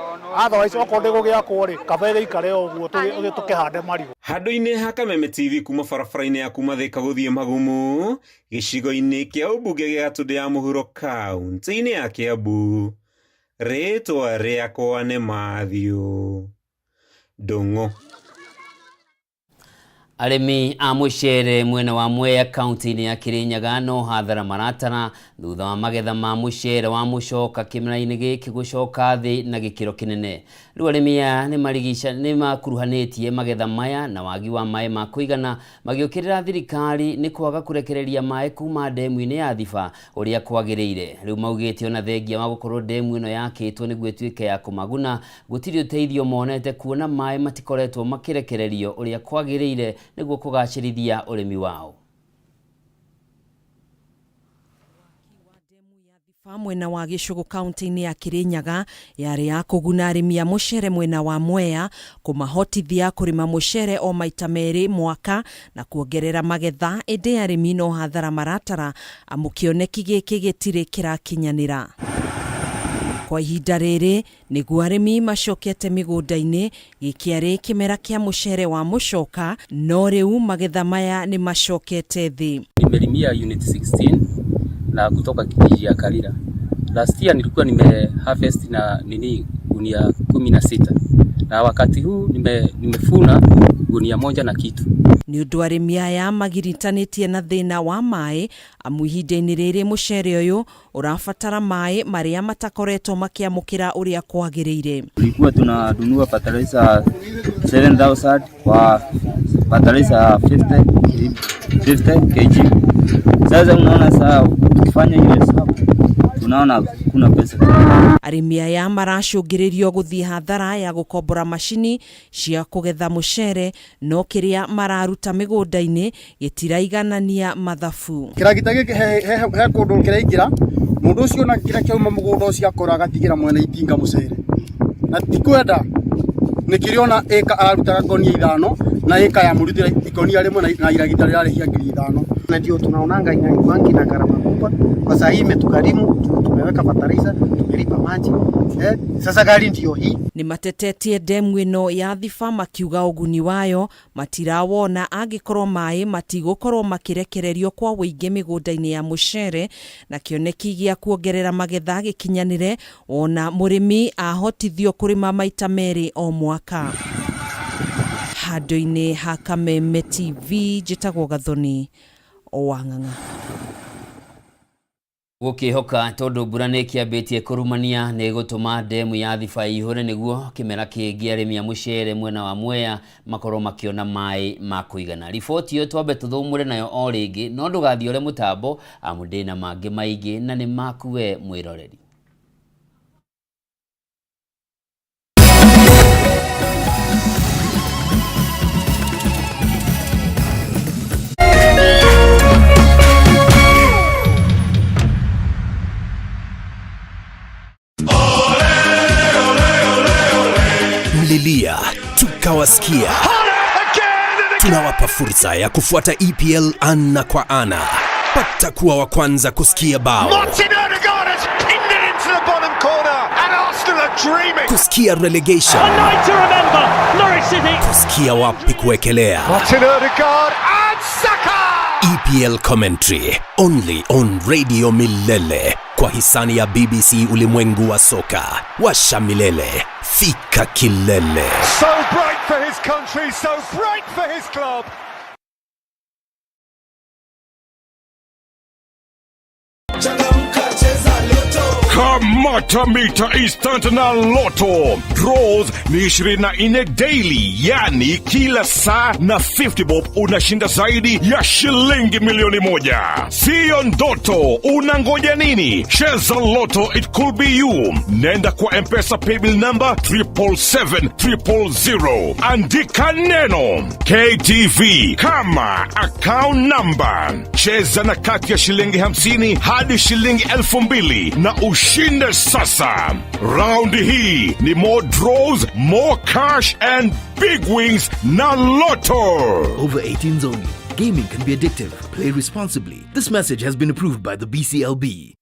Speaker 28: otherwise okorwo ndĩgũgĩakwo rĩ, kaba ĩgĩikare o ũguo tũkĩhande marigũ.
Speaker 9: Handũ-inĩ ha Kameme TV kuma barabara-inĩ ya kuma Thĩka gũthiĩ Magumu gĩcigo-inĩ kĩa ũmbunge gĩa Gatũndũ ya Mũhuro kaunti-inĩ ya Kiambu, rĩtwa rĩakwa nĩ Matthew Ndung'u.
Speaker 1: Arĩmi a mũcere mwena wa Mwea kaunti-inĩ ya Kirinyaga no hathara maratara thutha wa magetha ma mũcere wa mũcoka kĩmera-inĩ gĩkĩ gũcoka thĩ na gĩkĩro kĩnene. Rĩu arĩmi aya nĩ makuruhanĩtie magetha maya na wagi wa maĩ ma kũigana magĩũkĩrĩra thirikari nĩ kwaga kũrekereria maĩ kuma ndemu-inĩ ya Thiba ũrĩa kwagĩrĩire. Rĩu maugĩte ona thengia wa gũkorwo ndemu ĩno yakĩtwo nĩguo ĩtuĩke ya kũmaguna, gũtirĩ ũteithio monete kuona maĩ matikoretwo makĩrekererio ũrĩa kwagĩrĩire nĩguo kũgacĩrithia ũrĩmi wao.
Speaker 15: Mwena wa Gĩcũgũ kaunti-inĩ ya Kĩrĩnyaga yarĩ ya kũguna arĩmi a mũcere mwena wa Mwea, kũmahotithia kũrĩma mũcere o maita merĩ mwaka na kuongerera magetha, ĩndĩ arĩmi no hathara maratara amu kĩoneki gĩkĩ gĩtirĩ kĩrakinyanĩra. Kwa ihinda rĩrĩ nĩguo arĩmi macokete mĩgũnda-inĩ, gĩkĩarĩ kĩmera kĩa mũcere wa mũcoka, no rĩu magetha maya nĩ macokete thĩ.
Speaker 16: Nimelimia unit 16 na kutoka kijiji ya Kalira. Last year nilikuwa nime harvest na nini gunia 16 na wakati huu nimefuna gunia moja na kitu.
Speaker 15: Nĩ ũndũ arĩmi aya magiritanĩtie na thĩna wa maĩ, amu ihinda-inĩ rĩrĩ mũcere ũyũ ũrabatara maĩ marĩa matakoretwo makĩamũkĩra ũrĩa kwagĩrĩire.
Speaker 17: Tulikuwa tunanunua fertilizer 7000 kwa fertilizer 50 kg. Sasa unaona sasa tukifanya hiyo hesabu tunaona kuna pesa.
Speaker 15: Arĩmi aya maracũngĩrĩrio gũthiĩ hathara ya gũkombora macini cia kũgetha mũcere, no kĩrĩa mararuta mĩgũnda-inĩ gĩtiraiganania mathabu.
Speaker 18: Kĩragita gĩkĩ he kũndũ kĩraingĩra, mũndũ ũcio na kĩrĩa kĩauma mũgũnda ũcio akora agatigĩra mwene itinga mũcere. Na ti kwenda, nĩ kĩrĩ ona ĩka ararutaga ngonia 5 na ĩka yamũrutĩra ikonia rĩmwe na iragita rĩrarĩhia ngiri 5.
Speaker 19: Na ndio tunaonanga inakuangi na gharama kubwa. Kwa saa hii imetugharimu, tumeweka fertilizer, tumelipa maji. Sasa gari ndio hii.
Speaker 15: Nĩ matetetie ndemu ĩno ya Thiba makiuga ũguni wayo matirawona angĩkorwo maĩ matigũkorwo makĩrekererio kwa ũingĩ mĩgũnda-inĩ ya mũcere, na kĩoneki gĩa kuongerera magetha gĩkinyanĩre ona mũrĩmi ahotithio kũrĩma maita merĩ o mwaka. Handũ-inĩ ha Kameme TV njĩtagwo Gathoni wa Ng'ang'a.
Speaker 1: Gũkĩhoka tondũ mbura nĩ ĩkĩambĩtie kũrumania nĩ ĩgũtũma ndemu ya Thiba ĩihũre nĩguo kĩmera kĩngĩ arĩmi a mũcere mwena wa Mwea makorwo makĩona maĩ ma kũigana. Riboti ĩyo twambe tũthũmũre nayo o rĩngĩ, no ndũgathiore mũtambo amu ndĩna mangĩ maingĩ na nĩ maku we mwĩroreri.
Speaker 21: Mlilia tukawasikia. Tunawapa fursa ya kufuata EPL ana kwa ana. Pata kuwa wa kwanza kusikia bao,
Speaker 23: Martin Odegaard has pinned it into the bottom corner and Arsenal are dreaming.
Speaker 21: kusikia relegation,
Speaker 23: A night to remember, Norwich City.
Speaker 21: kusikia wapi kuwekelea.
Speaker 23: Martin Odegaard and Saka.
Speaker 21: EPL commentary only on Radio Milele kwa hisani ya BBC Ulimwengu wa Soka. Washa milele, fika kilele.
Speaker 23: So bright for his country, so bright for his club.
Speaker 25: Kamata mita instant na Lotto. Draws ni 24 daily, yani kila saa na 50 bob unashinda zaidi ya shilingi milioni 1. Siyo ndoto, unangoja nini? Cheza Lotto, it could be you. Nenda kwa M-Pesa paybill number 777 000. Andika neno KTV kama account number. Cheza na kati ya shilingi 50 hadi shilingi 2000 na ushinde sasa. Round hii ni more draws, more cash and big wins na Lotto.
Speaker 29: Over 18s only. Gaming can be addictive. Play responsibly. This message has been approved by the BCLB.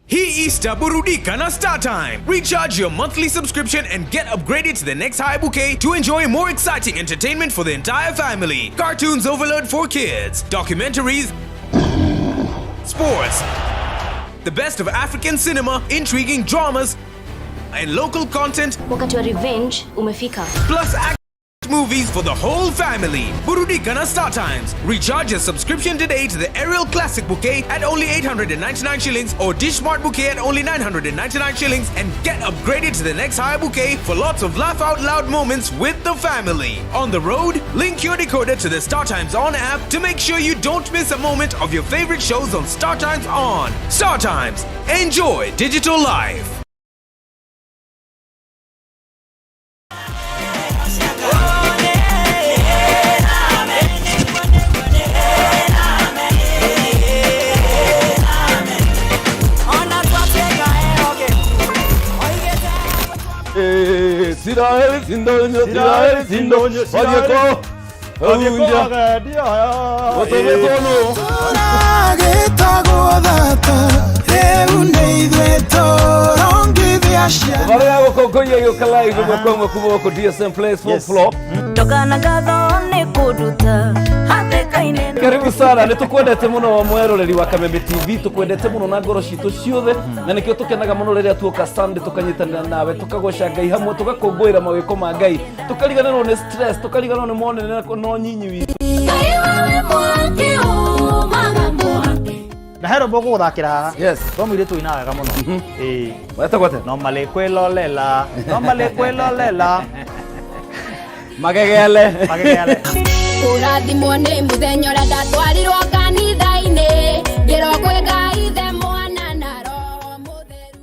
Speaker 30: Hii Easter burudika na StarTime. Recharge your monthly subscription and get upgraded to the next high bouquet to enjoy more exciting entertainment for the entire family. Cartoons overload for kids, documentaries, sports, the best of African cinema, intriguing dramas, and local content.
Speaker 3: Wakati wa revenge umefika.
Speaker 30: Plus movies for the whole family. Burudika na Star Times. Recharge your subscription today to the Aerial Classic Bouquet at only 899 shillings or Dish Smart Bouquet at only 999 shillings and get upgraded to the next higher bouquet for lots of laugh out loud moments with the family. On the road, link your decoder to the Star Times On app to make sure you don't miss a moment of your favorite shows on Star Times On. Star Times. Enjoy digital life.
Speaker 4: Isiraeli sindonyo, Isiraeli sindonyo, wathiĩ kũ? Gũtũmĩtwo nũ?
Speaker 6: Tũragĩtagwo thata rĩu nĩ ithuĩ tũrongithia ciana
Speaker 4: Thabarĩ ya gũkũngũiya gĩũka live ĩmwe kwa ĩmwe kuma gũkũ DSM Place fourth floor.
Speaker 7: Ndogana ngatho nĩ kũnduta hatĩka-inĩ.
Speaker 4: Karibu sana, nĩ tũkwendete mũno mweroreri wa Kameme TV, tũkwendete mũno na ngoro citũ ciothe, na nĩkĩo tũkenaga mũno rĩrĩa tuoka Sunday tũkanyitanĩra nawe, tũkagoca Ngai hamwe, tũgakũngũĩra mawĩko ma Ngai, tũkariganĩrwo nĩ stress, tũkariganĩrwo nĩ monene na nyinyi witũ.
Speaker 7: Ngai wewe mwaki umaga mwaki.
Speaker 8: Na hero mboko guthakira haha.
Speaker 4: Yes.
Speaker 8: To mũirĩtu ũinaga wega mũno. Ĩĩ.
Speaker 4: Wetagwo atĩa?
Speaker 8: No malĩ kwĩlolela. No malĩ kwĩlolela.
Speaker 4: Magegele.
Speaker 8: Magegele.
Speaker 20: Kũrathimwo nĩ mũthenya ũrĩa ndatwarirwo kanitha-inĩ ngĩrwo kwĩ Ngai Ithe Mwana na Roho Mũtheru.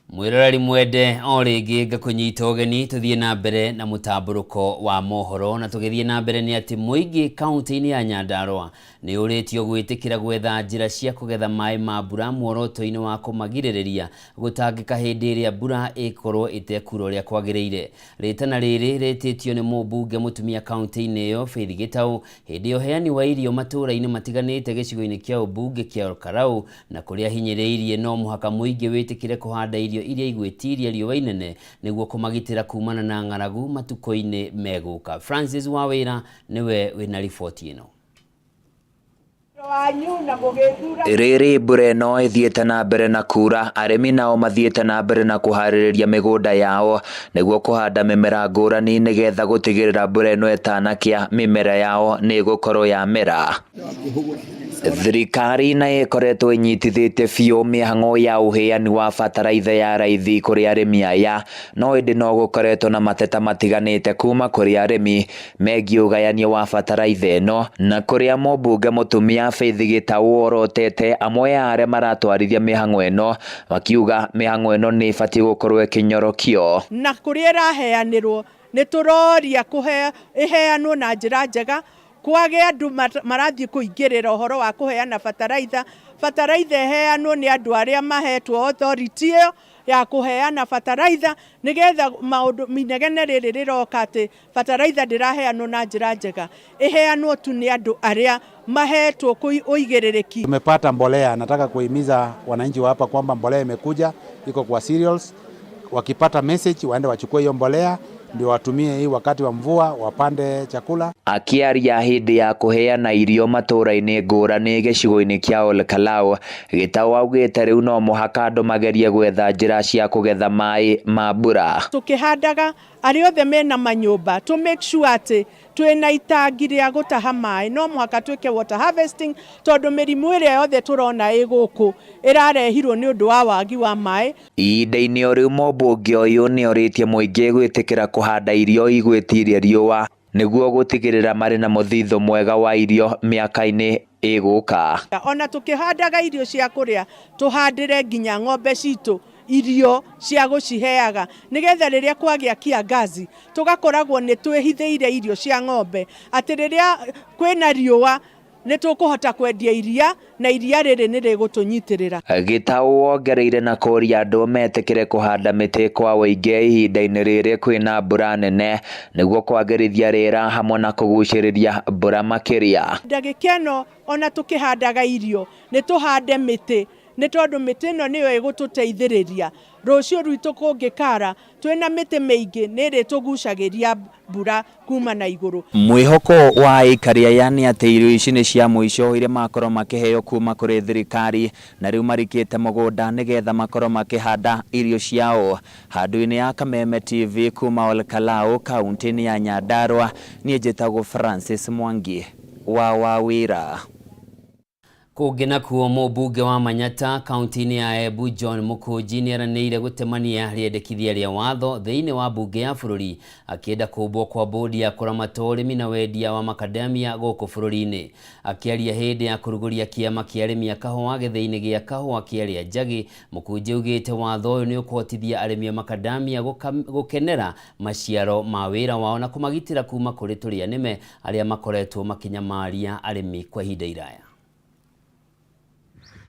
Speaker 1: Mwiroreri mwende o rĩngĩ ngakũnyita ũgeni tũthiĩ na mbere na mũtambũrũko wa mohoro na tũgĩthiĩ na mbere nĩ atĩ mũingĩ kaunti-inĩ ya Nyandarua nĩ ũrĩtio gwĩtĩkĩra gwetha njĩra cia kũgetha maĩ ma mbura muoroto-inĩ wa kũmagirĩrĩria gũtangĩka hĩndĩ ĩrĩa mbura ĩkorwo ĩtekura ũrĩa kwagĩrĩire. Rĩtana rĩrĩ rĩtĩtio nĩ mũmbunge mũtumia kaunti-inĩ ĩyo Faith Gĩtaũ hĩndĩ ya ũheani wa irio matũũra-inĩ matiganĩte gĩcigo-inĩ kĩa ũmbunge kĩa Olkalau na kũrĩa ahinyĩrĩirie no mũhaka mũingĩ wĩtĩkĩre kũhanda irio iria igwĩtiria riũa inene nĩguo kũmagitĩra kumana na ng'aragu matukũ-inĩ megũka. Francis Wawĩra nĩwe wĩna riboti ĩno.
Speaker 22: Rĩrĩ mbura ĩno ĩthiĩte na mbere na kura, arĩmi nao mathiĩte na mbere na kũharĩrĩria mĩgũnda yao nĩguo kũhanda mĩmera ngũrani nĩgetha gũtigĩrĩra mbura ĩno ĩtanakĩa mĩmera yao nĩ ĩgũkorwo yamera. Thirikari nayo ĩkoretwo ĩnyitithĩtie biũ mĩhang'o ya ũheani wa bataraitha ya raithi kũrĩ arĩmi aya, no ĩndĩ no gũkoretwo na mateta matiganĩte kuma kũrĩ arĩmi megiĩ ũgayania wa bataraitha ĩno, na kũrĩa mũmbunge mũtumia Faith Gĩtaũ orotete amwe a arĩa maratwarithia mĩhang'o ĩno makiuga mĩhang'o ĩno nĩ ĩbatiĩ gũkorwo ĩkĩnyorokio.
Speaker 24: Na kũrĩa ĩraheanĩrwo nĩ tũroria kũhe ĩheanwo na njĩra njega kwage andũ marathiĩ kũingĩrĩra ũhoro wa kũheana bataraitha. Bataraitha ĩheanwo nĩ andũ arĩa mahetwo authority ĩyo ya kũheana bataraitha nĩgetha maũndũ inegene rĩrĩ rĩroka atĩ bataraitha ndĩraheanwo na njĩra njega ĩheanwo tu nĩ andũ arĩa mahetwo ũigĩrĩrĩki.
Speaker 26: Tumepata mbolea, nataka kuhimiza wananchi wa hapa kwamba mbolea imekuja, iko kwa cereals. Wakipata message waende wachukue hiyo mbolea ndio watumie hii wakati wa mvua wapande chakula.
Speaker 22: Akĩaria hĩndĩ ya kũheana irio matũũra-inĩ ngũrani gĩcigo-inĩ kĩa Olkalau, Gĩtaũ augĩte rĩu no mũhaka andũ magerie gwetha njĩra cia kũgetha maĩ ma mbura.
Speaker 24: Tũkĩhandaga arĩa othe mena manyũmba to make sure atĩ twĩna itangi rĩa gũtaha maĩ, no mũhaka twĩke water harvesting tondũ mĩrimũ ĩrĩa yothe tũrona ĩ gũkũ ĩrarehirwo nĩ ũndũ wa wagi wa maĩ.
Speaker 22: Ihinda-inĩ o rĩu mũmbunge ũyũ nĩ orĩtie mũingĩ gwĩtĩkĩra kũhanda irio igwĩtiria riũa nĩguo gũtigĩrĩra marĩ na mũthithũ mwega wa irio mĩaka-inĩ ĩgũka.
Speaker 24: Ona tũkĩhandaga irio cia kũrĩa tũhandĩre nginya ng'ombe citũ irio cia gũciheaga nĩgetha rĩrĩa kwagĩa kiangazi tũgakoragwo nĩ twĩhithĩire irio cia ng'ombe atĩ rĩrĩa kwĩna riũa nĩ tũkũhota kwendia iria na iria rĩrĩ nĩ rĩgũtũnyitĩrĩra.
Speaker 22: Gĩtaũ wongereire na kũria andũ metĩkĩre kũhanda mĩtĩ kwa ũingĩ ihinda-inĩ rĩrĩ kwĩna mbura nene nĩguo kwagĩrithia rĩera hamwe na kũgucĩrĩria mbura makĩria.
Speaker 24: Ndagĩka ĩno ona tũkĩhandaga irio nĩ tũhande mĩtĩ Nĩ tondũ mĩtĩ ĩno nĩyo ĩgũtũteithĩrĩria rũciũ rwitũ kũngĩkara twĩna mĩtĩ mĩingĩ nĩ ĩrĩtũgucagĩria mbura kuma na igũrũ.
Speaker 22: Mwĩhoko wa aikari aya nĩ atĩ irio ici nĩ cia mũico iria makorwo makĩheo kuma kũrĩ thirikari na rĩu marikĩte mũgũnda nĩgetha makorwo makĩhanda irio ciao. Handũ-inĩ ya Kameme TV kuma Olkalau kaunti-inĩ ya Nyandarua, niĩ njĩtagwo Francis Mwangi wa Wawĩra.
Speaker 1: Kũngĩ nakuo mũmbunge wa Manyata kaunti-inĩ ya Embu John Mũkũnji nĩeranĩire gũtemania rĩendekithia rĩa watho thĩinĩ wa mbunge ya bũrũri akĩenda kũmbwo kwa bodi ya kũramata ũrĩmi na wendia wa makadamia gũkũ bũrũri-inĩ. Akĩaria hĩndĩ ya kũrugũria kĩama kĩa arĩmi a kahũa gĩthĩi-inĩ gĩa kahũa kĩa Rĩanjagĩ, Mũkũnji augĩte watho ũyũ nĩ ũkũhotithia arĩmi a makadamia gũkenera maciaro ma wĩra wao na kũmagitĩra kuma kũrĩ tũrĩa nĩme arĩa makoretwo makĩnyamaria arĩmi kwa ihinda iraya.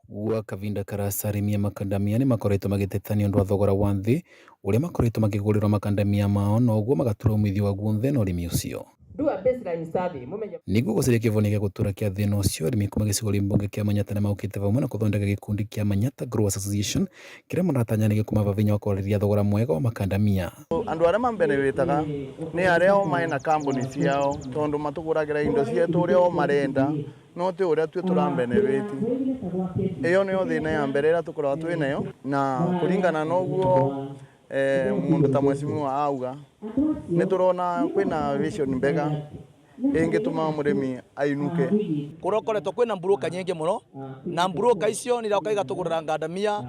Speaker 2: Gwa kavinda karasa arĩmi a makandamia nĩ makoretwo magĩteta nĩ ũndũ wa thogora wa thĩ ũrĩa makoretwo makĩgũrĩrwo makandamia mao na ũguo magatura umithio wa guothe na ũrĩmi ũcio. Nĩguo gũcaria kĩhonia gĩa gũtũra kĩa thĩna ũcio, arĩmi kuma gĩcigo mbunge kĩa Manyata nĩ maũkĩte vamwe na gũthondeka gĩkundi kĩa Manyata Growers Association kĩrĩa maratanya nĩ gĩkũmaba vinya wa kwarĩrĩria thogora mwega wa makandamia.
Speaker 5: Andũ arĩa mambenewĩtaga nĩ arĩa o mena kambuni ciao tondũ matũgũragĩra indo cietũ ũrĩa o marenda no ti ũrĩa tuĩ tũrambenewĩti. Ĩyo nĩyo thĩna ya mbere ĩrĩa tũkoragwo twĩ nayo na kũringana na ũguo mũndũ ta mheshimiwa auga nĩ tũrona kwĩna vision mbega ĩngĩtũma mũrĩmi ainuke.
Speaker 9: Kũrokoretwo kwĩna mburuka nyingĩ mũno na mburuka icio nĩ iroka igatũgũrĩra ngandamia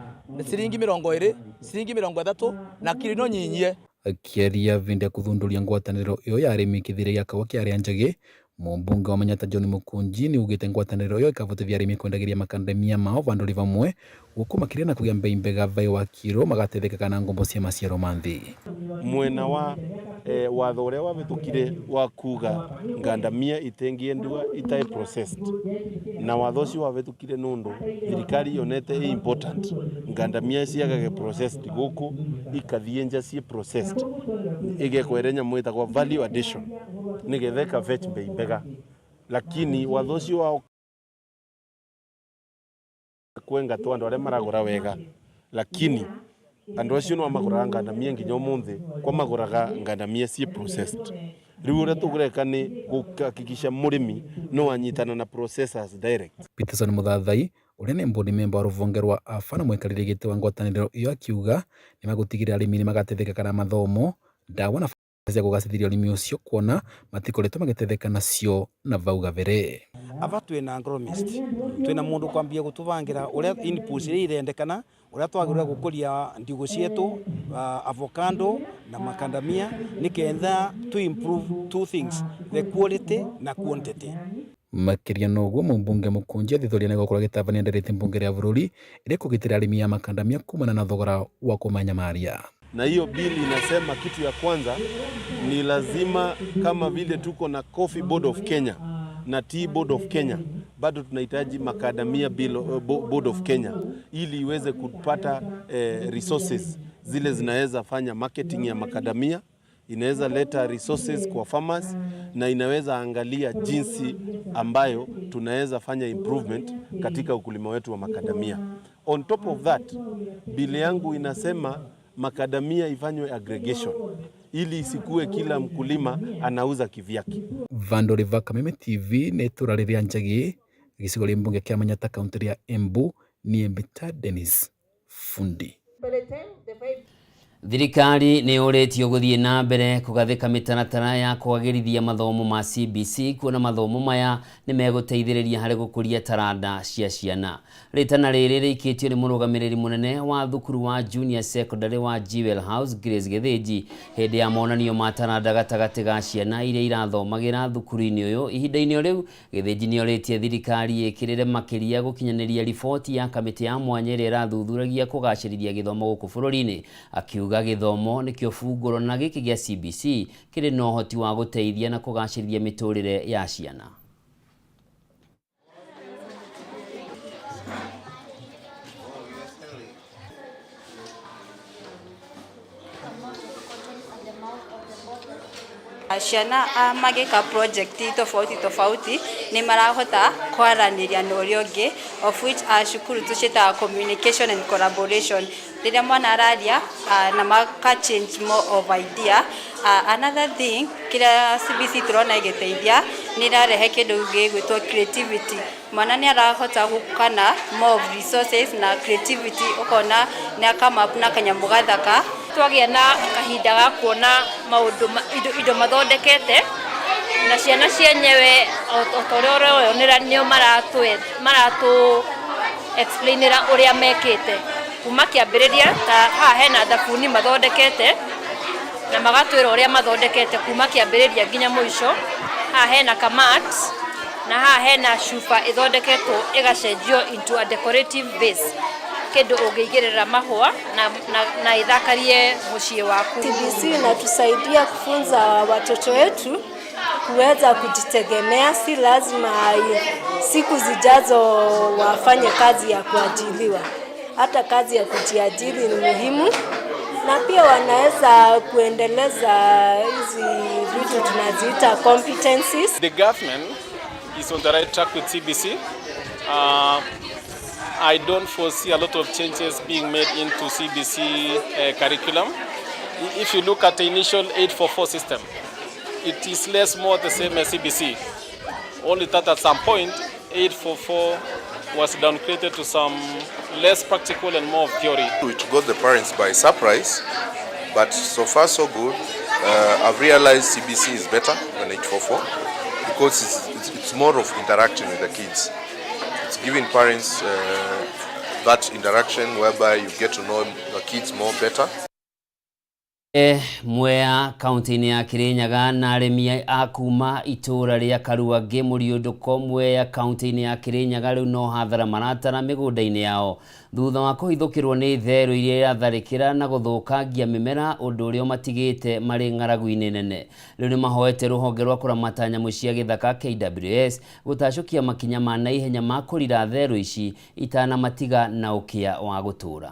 Speaker 9: ciringi 20, ciringi 30 na kiro ino nyinyie.
Speaker 2: Akĩaria vĩndĩ ya kũthundũria ngwatanĩro ĩyo ya arĩmi kĩthĩra gĩa kahũa kĩa Rĩanjagĩ, mũmbunge wa Manyata John Mũkũnji nĩ augĩte ngwatanĩro ĩyo ĩkavotithia arĩmi kwendagĩria makandamia mao vandũ vamwe gũkũ makĩria na kũgĩa mbei mbega vaĩ wa kiro magateithĩkaga na ngombo cia maciaro ma nthĩ.
Speaker 10: Mwena wa watho ũrĩa wavĩtũkire wa kuga ngandamia itengiendua itarĩ processed, na watho ũcio wavĩtũkire nũndũ thirikari yonete ĩ important ngandamia ciagage processed gũkũ ikathiĩ nja ciĩ processed ĩgekwo ĩrĩa nyamũ ĩtagwo value addition nĩgetha ĩka fetch mbei mbega, lakini watho ũcio wa kwenga tu andũ arĩa maragũra wega, lakini andũ acio no magũraga ngandamia nginya ũmũthĩ kwa magũraga ngandamia ciĩ processed. Rĩu ũrĩa tũgũreka nĩ gũhakikisha mũrĩmi no anyitana na processors direct.
Speaker 2: Peterson Mũthathai ũrĩa nĩ board member wa rũhonge rwa AFA na mũikarĩri gĩtĩ wa ngwatanĩro ĩyo akiuga nĩ magũtigĩrĩra arĩmi nĩ magateithĩkaga na mathomo, ndawa na cia kũgacĩrithia ũrĩmi ũcio kuona matikoretwo magĩteithĩka nacio na vau gabere.
Speaker 11: Ava twina agronomist, twina mundu kwambia gutubangira uria inputs iria irendekana uria twagirire gukuria ndigu cietu, avocado na makandamia niketha to improve two things, the quality na quantity.
Speaker 2: Makĩria na ũguo mũmbunge Mũkũnji athithoria nĩ gũkorwo agĩtabania ndereti mbunge ya bũrũri ĩrĩa ĩkũgitĩra arĩmi a makandamia kumana na thogora wa kũmanyamaria.
Speaker 10: Na hiyo bill inasema kitu ya kwanza ni lazima, kama vile tuko na Coffee Board of Kenya na Tea Board of Kenya, bado tunahitaji Macadamia Bill, Board of Kenya ili iweze kupata resources zile zinaweza fanya marketing ya macadamia, inaweza leta resources kwa farmers na inaweza angalia jinsi ambayo tunaweza fanya improvement katika ukulima wetu wa macadamia. On top of that, bill yangu inasema makadamia ifanywe aggregation ili isikue kila mkulima anauza kivyake.
Speaker 2: Vandũ va Kameme TV nĩ itũra rĩrĩa Njagi gĩcigo rĩa mbunge kĩa Manyata kaunti ya Embu niĩ Mbita Dennis Fundi.
Speaker 1: Thirikari nĩ yũrĩtio gũthiĩ na mbere kũgathĩka mĩtaratara ya kwagĩrithia mathomo ma CBC kuona mathomo maya nĩ megũteithĩrĩria harĩ gũkũria taranda cia ciana. Rĩtana rĩrĩ rĩikĩtio nĩ mũrũgamĩrĩri mũnene wa thukuru wa Junior Secondary wa Jewel House Grace Gĩthĩnji hĩndĩ ya monanio ma taranda gatagatĩ ga ciana iria irathomagĩra thukuru-inĩ ũyũ. Ihinda-inĩ o rĩu Gĩthĩnji nĩ orĩtie thirikari ĩkĩrĩre makĩria gũkinyanĩria riboti ya kamĩtĩ ya mwanya ĩrĩa ĩrathuthuragia kũgacĩrithia gĩthomo gũkũ bũrũri-inĩ, akiuga gĩthomo nĩkĩo bungũro na gĩkĩ gĩa CBC kĩrĩ na ũhoti wa gũteithia na kũgacĩrithia mĩtũrĩre ya ciana.
Speaker 12: Ciana magĩka project tofauti tofauti nĩ marahota kwaranĩria na ũrĩa ũngĩ, of which cukuru tũciĩtaga communication and collaboration. Rĩrĩa mwana araria na maka change more of idea. Another thing kĩrĩa CBC tũrona ĩgĩteithia nĩ ĩrarehe kĩndũ gĩgwĩtwo creativity. Mwana nĩ arahota gũka na more of resources na creativity, ũkona nĩ come up na kanyamũ gathaka.
Speaker 13: Twagĩa na kahinda ga kuona maũndũ indo mathondekete na ciana cienyewe o ta ũrĩa ũreyonera nĩo maratũ explainĩra ũrĩa mekĩte kuma kĩambĩrĩria. Ta haha hena thabuni mathondekete na magatwĩra ũrĩa mathondekete kuma kĩambĩrĩria nginya mũico. Haha hena kamat na haha hena cuba ĩthondeketwo ĩgacenjio into a decorative vase, kĩndũ ũngĩigĩrĩra mahũa na ĩthakarie mũciĩ waku.
Speaker 14: CBC inatusaidia kufunza watoto wetu kuweza kujitegemea, si lazima siku zijazo wafanye kazi ya kuajiriwa. Hata kazi ya kujiajiri ni muhimu, na pia wanaweza kuendeleza hizi vitu tunaziita competencies.
Speaker 15: The government is on the right track with CBC. I don't foresee a lot of changes being made into CBC curriculum. If you look at the initial 844 system, it is less more the same as CBC. Only that at some point, 844 was downgraded to some less practical and more of theory.
Speaker 16: It got the parents by surprise, but so far so good. I've realized CBC is better than 844 because it's more of interacting with the kids. It's giving parents that interaction whereby you get to know the kids more better.
Speaker 1: Mwea kaunti-inĩ ya Kirinyaga na arĩmi a kuma itũũra rĩa Karuangĩ Mũriũndũko Mwea kaunti-inĩ ya Kirinyaga rĩu no hathara maratara mĩgũnda-inĩ yao thutha wa kũhithũkĩrwo nĩ therũ iria iratharĩkĩra na gũthũkangia mĩmera, ũndũ ũrĩa ũmatigĩte marĩ ng'aragu-inĩ nene. Rĩu nĩ mahoete rũhonge rwa kũramata nyamũ cia gĩthaka KWS gũtacũkia makinya ma naihenya ma kũrira therũ ici itanamatiga na ũkĩa wa gũtũũra.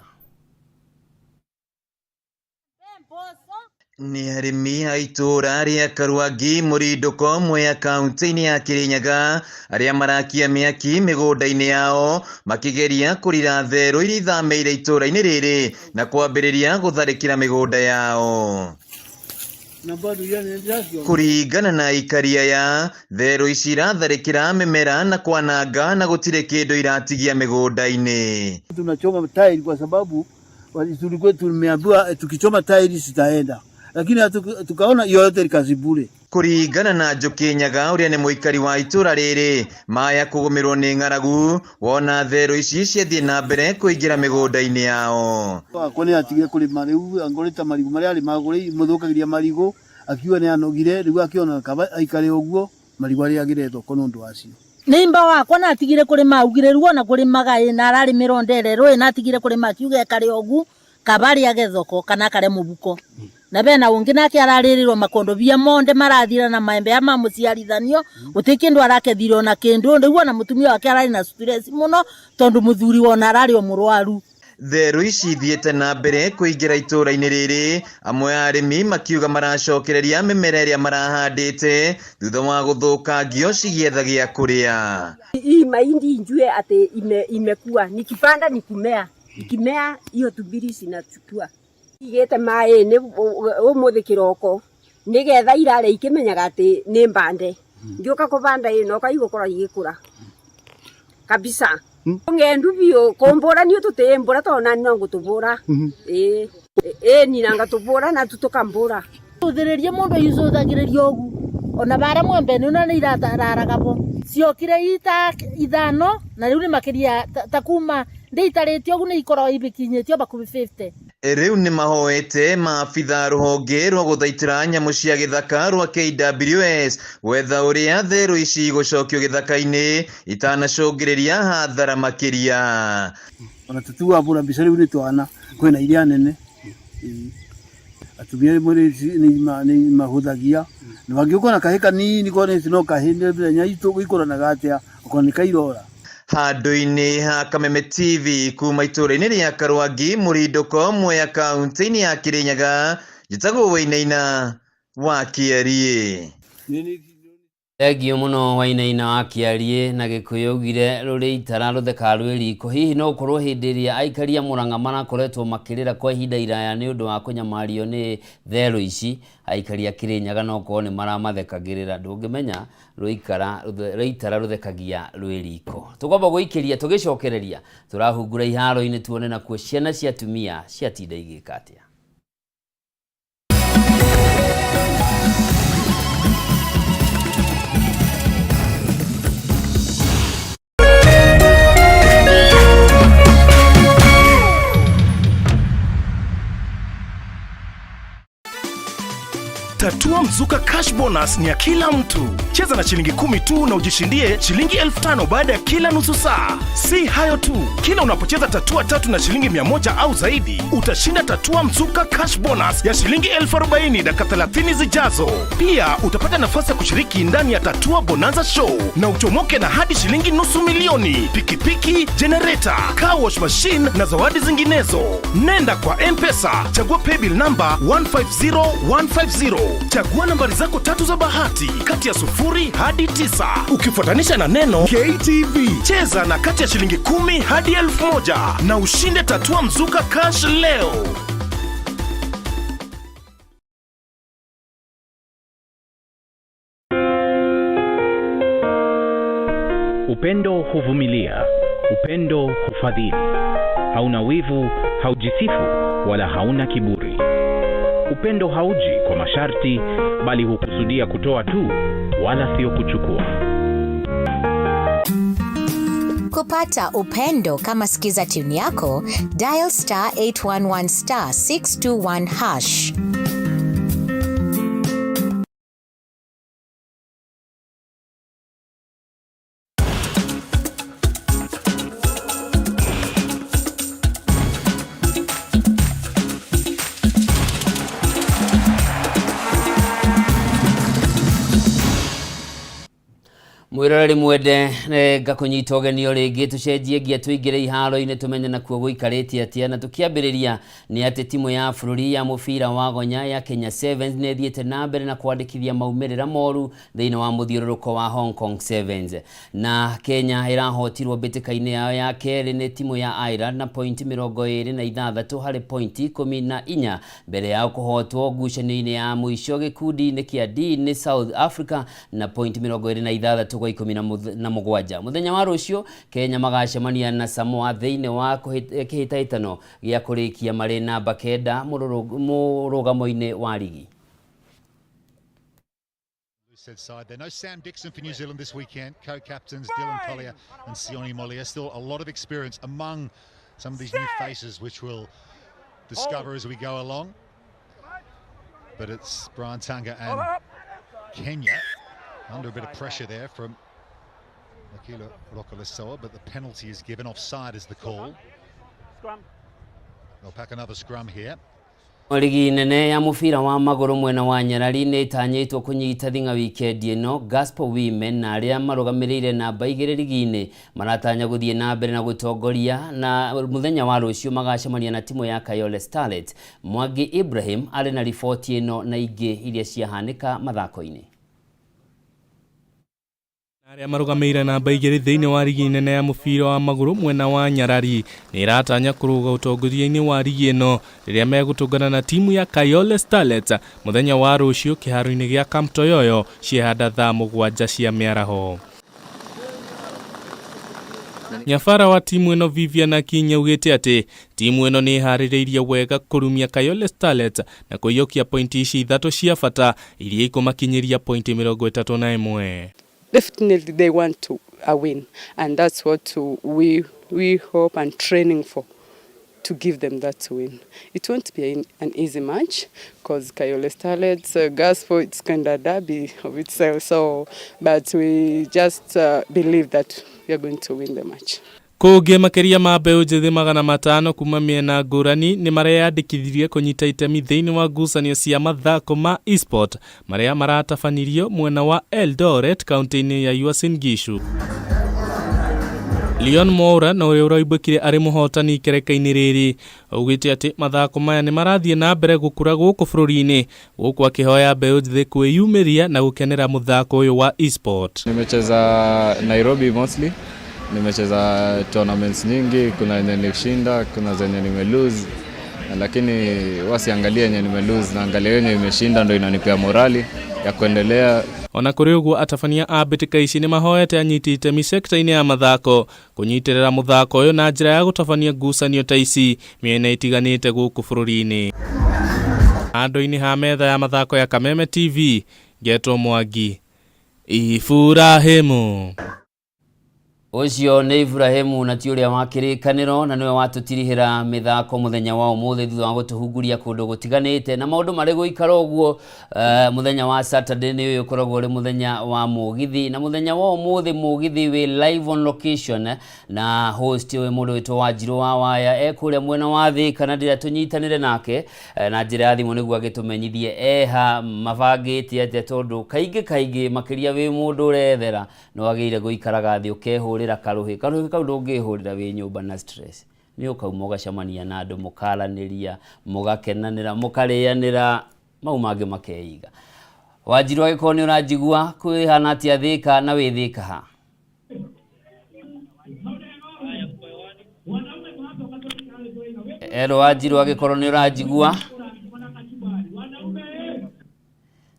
Speaker 17: Nĩ arĩmi a itũũra rĩa Karwangi Mũrindũko Mwea kaunti-inĩ ya Kirinyaga arĩa marakia mĩaki mĩgũnda-inĩ yao makĩgeria kũrira therũ iria ithamĩire itũũra-inĩ rĩrĩ na kwambĩrĩria gũtharĩkĩra mĩgũnda yao. Kũringana na aikari aya, therũ ici iratharĩkĩra mĩmera na kwananga na gũtirĩ kĩndũ iratigia mĩgũnda-inĩ.
Speaker 18: Tunachoma tairi kwa sababu tulikuwa tumeambiwa tukichoma tairi zitaenda, lakini tukaona yote ni kazi bure.
Speaker 17: Kũringana na Njũkĩ Nyaga ũrĩa nĩ mũikari wa itũũra rĩrĩ, maya kũgũmĩrwo nĩ ng'aragu wona therũ ici ciathiĩ na mbere kũingĩra mĩgũnda-inĩ yao.
Speaker 18: Wakwa nĩ atigire kũrĩma rĩu angorĩta marigũ marĩa arĩmaga mũthũkagĩria marigũ, akiuga nĩ anogire rĩu akĩona kaba aikare ũguo marigũ arĩagĩre thoko nĩ ũndũ wacio.
Speaker 19: Nĩimba wakwa natigire kũrĩma augire rĩu ona kũrĩmaga ĩ na ararĩmĩra ndere rũĩ natigire kũrĩma akiuga ekare ũgu kaba arĩage thoko kana akare mũbuko na bena ũngĩ nake ararĩrĩrwo makondobia monde marathira na maembe ya mamũciarithanio gũtirĩ kĩndũ arakethire ona kĩndũ rĩu ona mũtumia wake ararĩ na stress mũno tondũ mũthuri wona ararĩ o mũrwaru.
Speaker 17: Therũ ici ithiĩte na mbere kũingĩra itũũra-inĩ rĩrĩ, amwe a arĩmi makiuga maracokereria mĩmera ĩrĩa marahandĩte thutha wa gũthũkangio cigĩetha gĩa kũrĩa.
Speaker 27: Hii mahindi njue ati imekua, nikipanda ni kumea, ikimea hiyo tumbiri zinachukua. Igĩte maĩ-inĩ ũmũthĩ kĩroko nĩgetha irare ikĩmenyaga atĩ nĩ mbande, ngĩũka kũbanda ĩno igũkorwo igĩkũra kabisa. Ng'endu biũ kũmbũra niĩ tũtĩmbũra tondũ nani no ngũtũbũra ĩĩ ĩĩ nina ngatũbũra na tũkambũra.
Speaker 19: Ũthĩrĩrie mũndũ icũthagĩrĩria ũgu ona bara mwembeni ũno nĩ iratararaga bo ciokire ita ithano na rĩu nĩ makĩria ta kuma ndĩitarĩte ũgu nĩ ikoragwo ibikinyĩtio bakubĩ 50.
Speaker 17: Rĩu nĩ mahoete maabitha rũhonge rwa gũthaitĩra nyamũ cia gĩthaka rwa KWS gwetha ũrĩa therũ ici igũcokio gĩthaka-inĩ itanacũngĩrĩria hathara makĩria.
Speaker 18: Ona tũtiwabũra mbica rĩu nĩ twana kwĩna iria nene. Atumia rĩmwe nĩ mahũthagia na wangĩũka na kahĩ kanini korwo nĩ no kahĩ nĩ mĩthenya ikũranaga atĩa okorwo nĩ kairora.
Speaker 17: Handũ-inĩ ha Kameme TV kuma itũũra-inĩ rĩa Karwangi Mũrindũko Mwea kaunti-inĩ ya Kirinyaga, njĩtagwo Wainaina wa Kĩeriĩ.
Speaker 1: Thengiũ mũno Wainaina wa Kĩariĩ na Gĩkũyũ augire rũrĩ itara rũthekaga rwĩ riko. Hihi no gũkorwo hĩndĩ ĩrĩa aikari a Mũrang'a marakoretwo makĩrĩra kwa ihinda iraya nĩ ũndũ wa kũnyamario nĩ therũ ici, aikari a Kĩrĩnyaga no gũkorwo nĩ maramathekagĩrĩra. Ndũngĩmenya rũitara rũthekagia rwĩ riko. Tũkwamba gũikĩria tũgĩcokereria tũrahungura iharo-inĩ tuone nakuo ciana cia atumia ciatinda igĩka atĩa.
Speaker 3: Tatua Mzuka Cash Bonus ni ya kila mtu. Cheza na shilingi 10 tu na ujishindie shilingi 5,000 baada ya kila nusu saa. Si hayo tu, kila unapocheza tatua tatu na shilingi 100 au zaidi, utashinda Tatua Mzuka Cash Bonus ya shilingi 40,000 dakika 30 zijazo. Pia utapata nafasi ya kushiriki ndani ya Tatua Bonanza Show na uchomoke na hadi shilingi 500,000, pikipiki, generator, car wash machine na zawadi zinginezo. Nenda kwa M-Pesa, chagua paybill number 150150. Chagua nambari zako tatu za bahati kati ya 0 hadi 9 ukifuatanisha na neno KTV. Cheza na kati ya shilingi 10 hadi 1,000 na ushinde Tatua Mzuka Cash leo.
Speaker 4: Upendo huvumilia, upendo hufadhili, hauna wivu, haujisifu wala hauna kiburi. Upendo hauji kwa masharti, bali hukusudia kutoa tu, wala sio kuchukua.
Speaker 6: Kupata upendo kama skiza tune yako, dial star 811 star 621 hash.
Speaker 1: Mwiroreri mwende ngakũnyita ũgeni o rĩngĩ tũcenjie ngia tũingĩre iharo-inĩ tũmenye nakuo gũikarĩte atĩa na tũkĩambĩrĩria nĩ atĩ timu ya bũrũri ya mũbira wa gonya ya Kenya Sevens nĩ ĩthiĩte na mbere na kwandĩkithia maumĩrĩra moru thĩinĩ wa mũthiũrũrũko wa Hong Kong Sevens na Kenya ĩrahotirwo mbĩtĩka-inĩ yao ya kerĩ nĩ timu ya Ireland na pointi 26 harĩ pointi 14 mbere yao kũhotwo ngucanio-inĩ ya mũico gĩkundi-inĩ kĩa D nĩ South Africa na pointi 26 kwa 17. Mũthenya wa rũciũ Kenya magacemania na Samoa thĩinĩ wa kĩhĩtahĩtano gĩa kũrĩkia marĩ namba 9 mũrũgamo-inĩ wa rigi.
Speaker 7: Said side there. No Sam Dixon for New Zealand this weekend. Co-captains Dylan Collier and Sione Molia. Still a lot of experience among some of these new faces, which we'll discover as we go along. But it's Brian Tanga and Kenya under a bit of pressure there from Akila Rokolisoa, but the penalty is given. Offside is the call. They'll pack another scrum here.
Speaker 1: Rigi nene ya mũbira wa magũrũ mwena wa Nyarari nĩ ĩtanyĩtwo kũnyita thing'a wikendi ĩno. Gospel Women na arĩa marũgamĩrĩire namba 2 rigi-inĩ maratanya gũthiĩ na mbere na gũtongoria na mũthenya wa rũciũ magacemania na timu ya Kayole Starlet. Mwangi Ibrahim arĩ na riboti ĩno na ingĩ iria ciahanĩka mathako-inĩ.
Speaker 21: Arĩa marũgamĩrĩire namba 2 thĩinĩ wa rigi nene ya mũbira wa magũrũ mwena wa Nyarari nĩ ĩratanya kũrũga ũtongoria-inĩ wa rigi ĩno rĩrĩa megũtũngana na timu ya Kayole Starlets mũthenya wa rũciũ kĩharo-inĩ gĩa Camp Toyoyo ciehanda thaa 7 cia mĩaraho. Nyabara wa timu ĩno Vivian Akinyi augĩte atĩ timu ĩno nĩ ĩharĩrĩirie wega kũrumia Kayole Starlets na kũiyũkia pointi ici 3 cia bata iria ikũmakinyĩria pointi 31.
Speaker 23: Definitely they want to a win, and that's what we hope and training for, to give them that win. It won't be an easy match because Kayole Starlets, Gospel, it's kind of derby of itself. So, but we just believe that we are going to win the match.
Speaker 21: Kũngĩ makĩria ma mbeũ njĩthĩ 500 kuma mĩena ngũrani nĩ mareyandĩkithirie kũnyita itemi thĩinĩ wa ngucanio cia mathako ma esport marĩa maratabanirio mwena wa Eldoret kaunti-inĩ ya Uasin Gishu. Leon Mwaura na ũrĩa ũraumbũkire arĩ mũhotani ikereka-inĩ rĩrĩ augĩte atĩ mathako maya nĩ marathiĩ na mbere gũkũra gũkũ bũrũri-inĩ, gũkũ akĩhoya mbeũ njĩthĩ kwĩyumĩria na gũkenera mũthako ũyũ wa e-sport.
Speaker 5: Nimecheza Nairobi mostly, nimecheza tournaments nyingi, kuna yenye nilishinda, kuna zenye nime lose, lakini wasiangalie yenye nime lose, naangalia yenye imeshinda ndo inanipea morali ya kuendelea.
Speaker 21: Ona kũrĩ ũguo, atabania a mbĩtĩka ici nĩ mahoete anyiti itemi sekta-inĩ ya mathako kũnyitĩrĩra mũthako ũyũ na njĩra ya gũtabania ngucanio ta ici mĩena ĩtiganĩte gũkũ bũrũri-inĩ. Handũ-inĩ ha metha ya mathako ya Kameme TV, ngetwo Mwangi Iburahĩmu.
Speaker 1: Ũcio nĩ Ibrahimu na ti ũrĩa wa kĩrĩkanĩro, na nĩwe watũtirihĩra mĩthako mũthenya wa ũmũthĩ thutha wa gũtũhunguria kũndũ gũtiganĩte na maũndũ marĩ gũikara ũguo. Mũthenya wa Saturday nĩ ũyũ ũkoragwo ũrĩ mũthenya wa mũgithi, na mũthenya wa ũmũthĩ mũgithi wĩ live on location na host wĩ mũndũ wĩtwo Wanjirũ wa Waya, e kũrĩa mwena wa Thĩka, na ndĩrĩa tũnyitanĩre nake na njĩra ya thimũ nĩguo agĩtũmenyithie eha mabangĩte atĩa, tondũ kaingĩ kaingĩ makĩria wĩ mũndũ ũrethera nĩ wagĩrĩire gũikaraga thĩ ũkehũrĩra karũhĩ. Karũhĩ kau ndũngĩhũrĩra wĩ nyũmba na stress, nĩ ũkauma ũgacemania na andũ, mũkaranĩria, mũgakenanĩra, mũkarĩanĩra, mau mangĩ makeiga. Wanjirũ, angĩkorwo nĩ ũranjigua, kwĩhana atĩa Thĩka na wĩ Thĩka ha? Ero Wanjirũ, angĩkorwo nĩ ũranjigua,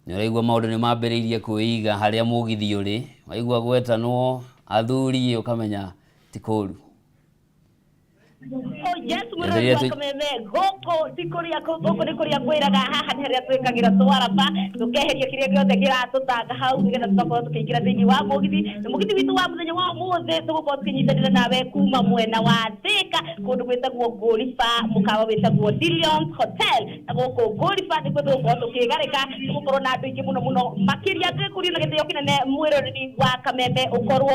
Speaker 1: nĩ ũraigua maũndũ nĩ mambĩrĩirie kwĩiga harĩa mũgithi ũrĩ. Waigua gwetanwo athuri ũkamenya ti kũru.
Speaker 8: Oh yes, mwĩrori wa Kameme, gũkũ ti kũrĩa, gũkũ nĩ kũrĩa ngwĩraga. Haha nĩ harĩa twĩkagĩra twaraba, tũkeheria kĩrĩa gĩothe kĩratũtanga hau, nĩgetha tũgakorwo tũkĩingĩra thĩinĩ wa mũgithi. Na mũgithi witũ wa mũthenya wa ũmũthĩ, tũgũkorwo tũkĩnyitanĩra nawe kuma mwena wa Thĩka, kũndũ gwĩtagwo Ngũriba, mũkawa wĩtagwo Dillion's Hotel. Na gũkũ Ngũriba nĩkuo tũgũkorwo tũkĩgarĩka. Tũgũkorwo na andũ aingĩ mũno mũno makĩria. Ngĩkũria na gĩtĩo kĩnene, mwĩroreri wa Kameme, ũkorwo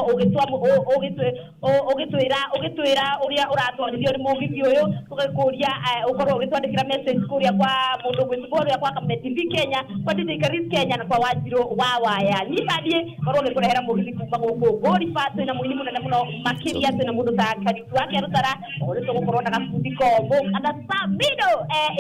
Speaker 8: ũgĩtwĩra ũrĩa ũratwarithio nĩ mũgithi ũyũ. Tũgakũria ũkorwo ũgĩtwandĩkĩra message kũrĩa kwa mũndũ gwĩtwo kũrĩa kwa Kameme TV Kenya, kwa DJ Karis Kenya na kwa Wanjirũ wa Waya. Niĩ taniĩ korwo ngĩkũrehera mũgithi kuma gũkũ Ngũriba. Twĩna mũini mũnene mũno makĩria, twĩna mũndũ ta Kariuki wa Kĩarũtara, ũrĩa tũgũkorwo na gabundi komũ kana Samido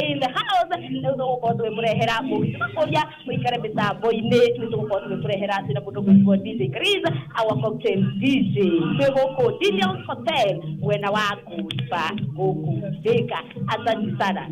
Speaker 8: in the house. Rĩu tũgũkorwo tũgĩkũrehera mũgithi, tũgakũria mũikare mĩtambo-inĩ. Nĩ tũgũkorwo tũgĩkũrehera, twĩna mũndũ gwĩtwo DJ Chris, our cocktail DJ. Twĩ gũkũ Dillion's Hotel, mwena wa Ngũriba, gũkũ Thĩka. Asante sana.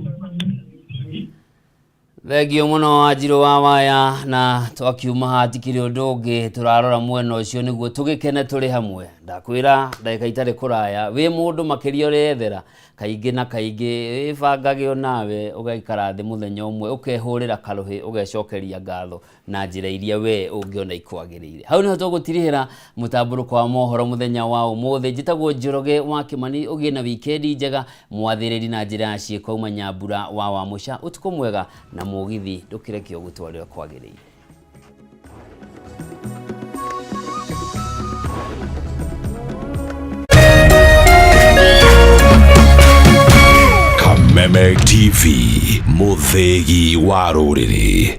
Speaker 1: Thengio mũno, Wanjirũ wa Waya. Na twakiuma hatikĩrĩ ũndũ ũngĩ, tũrarora mwena ũcio nĩguo tũgĩkene tũrĩ hamwe. Ndakwĩra ndagĩka itarĩ kũraya, wĩ mũndũ makĩria ũrethera kaingĩ na kaingĩ, wĩbangage onawe ũgaikara thĩ mũthenya ũmwe, ũkehũrĩra karũhĩ, ũgecokeria ngatho na njĩra iria we ũngĩona ikwagĩrĩire. Hau nĩho tũgũtirihĩra mũtambũrũko wa mohoro mũthenya wa ũmũthĩ. Njĩtagwo Njoroge wa Kĩmani. Ũgĩe na wikendi njega. Mwathĩrĩri na njĩra ya ciĩko uma Nyambura wa Wamũca. Ũtukũ mwega, na mũgithi ndũkĩreke ũgũtwarĩre kwagĩrĩire.
Speaker 3: Kameme TV, mũthĩgi wa rũrĩrĩ.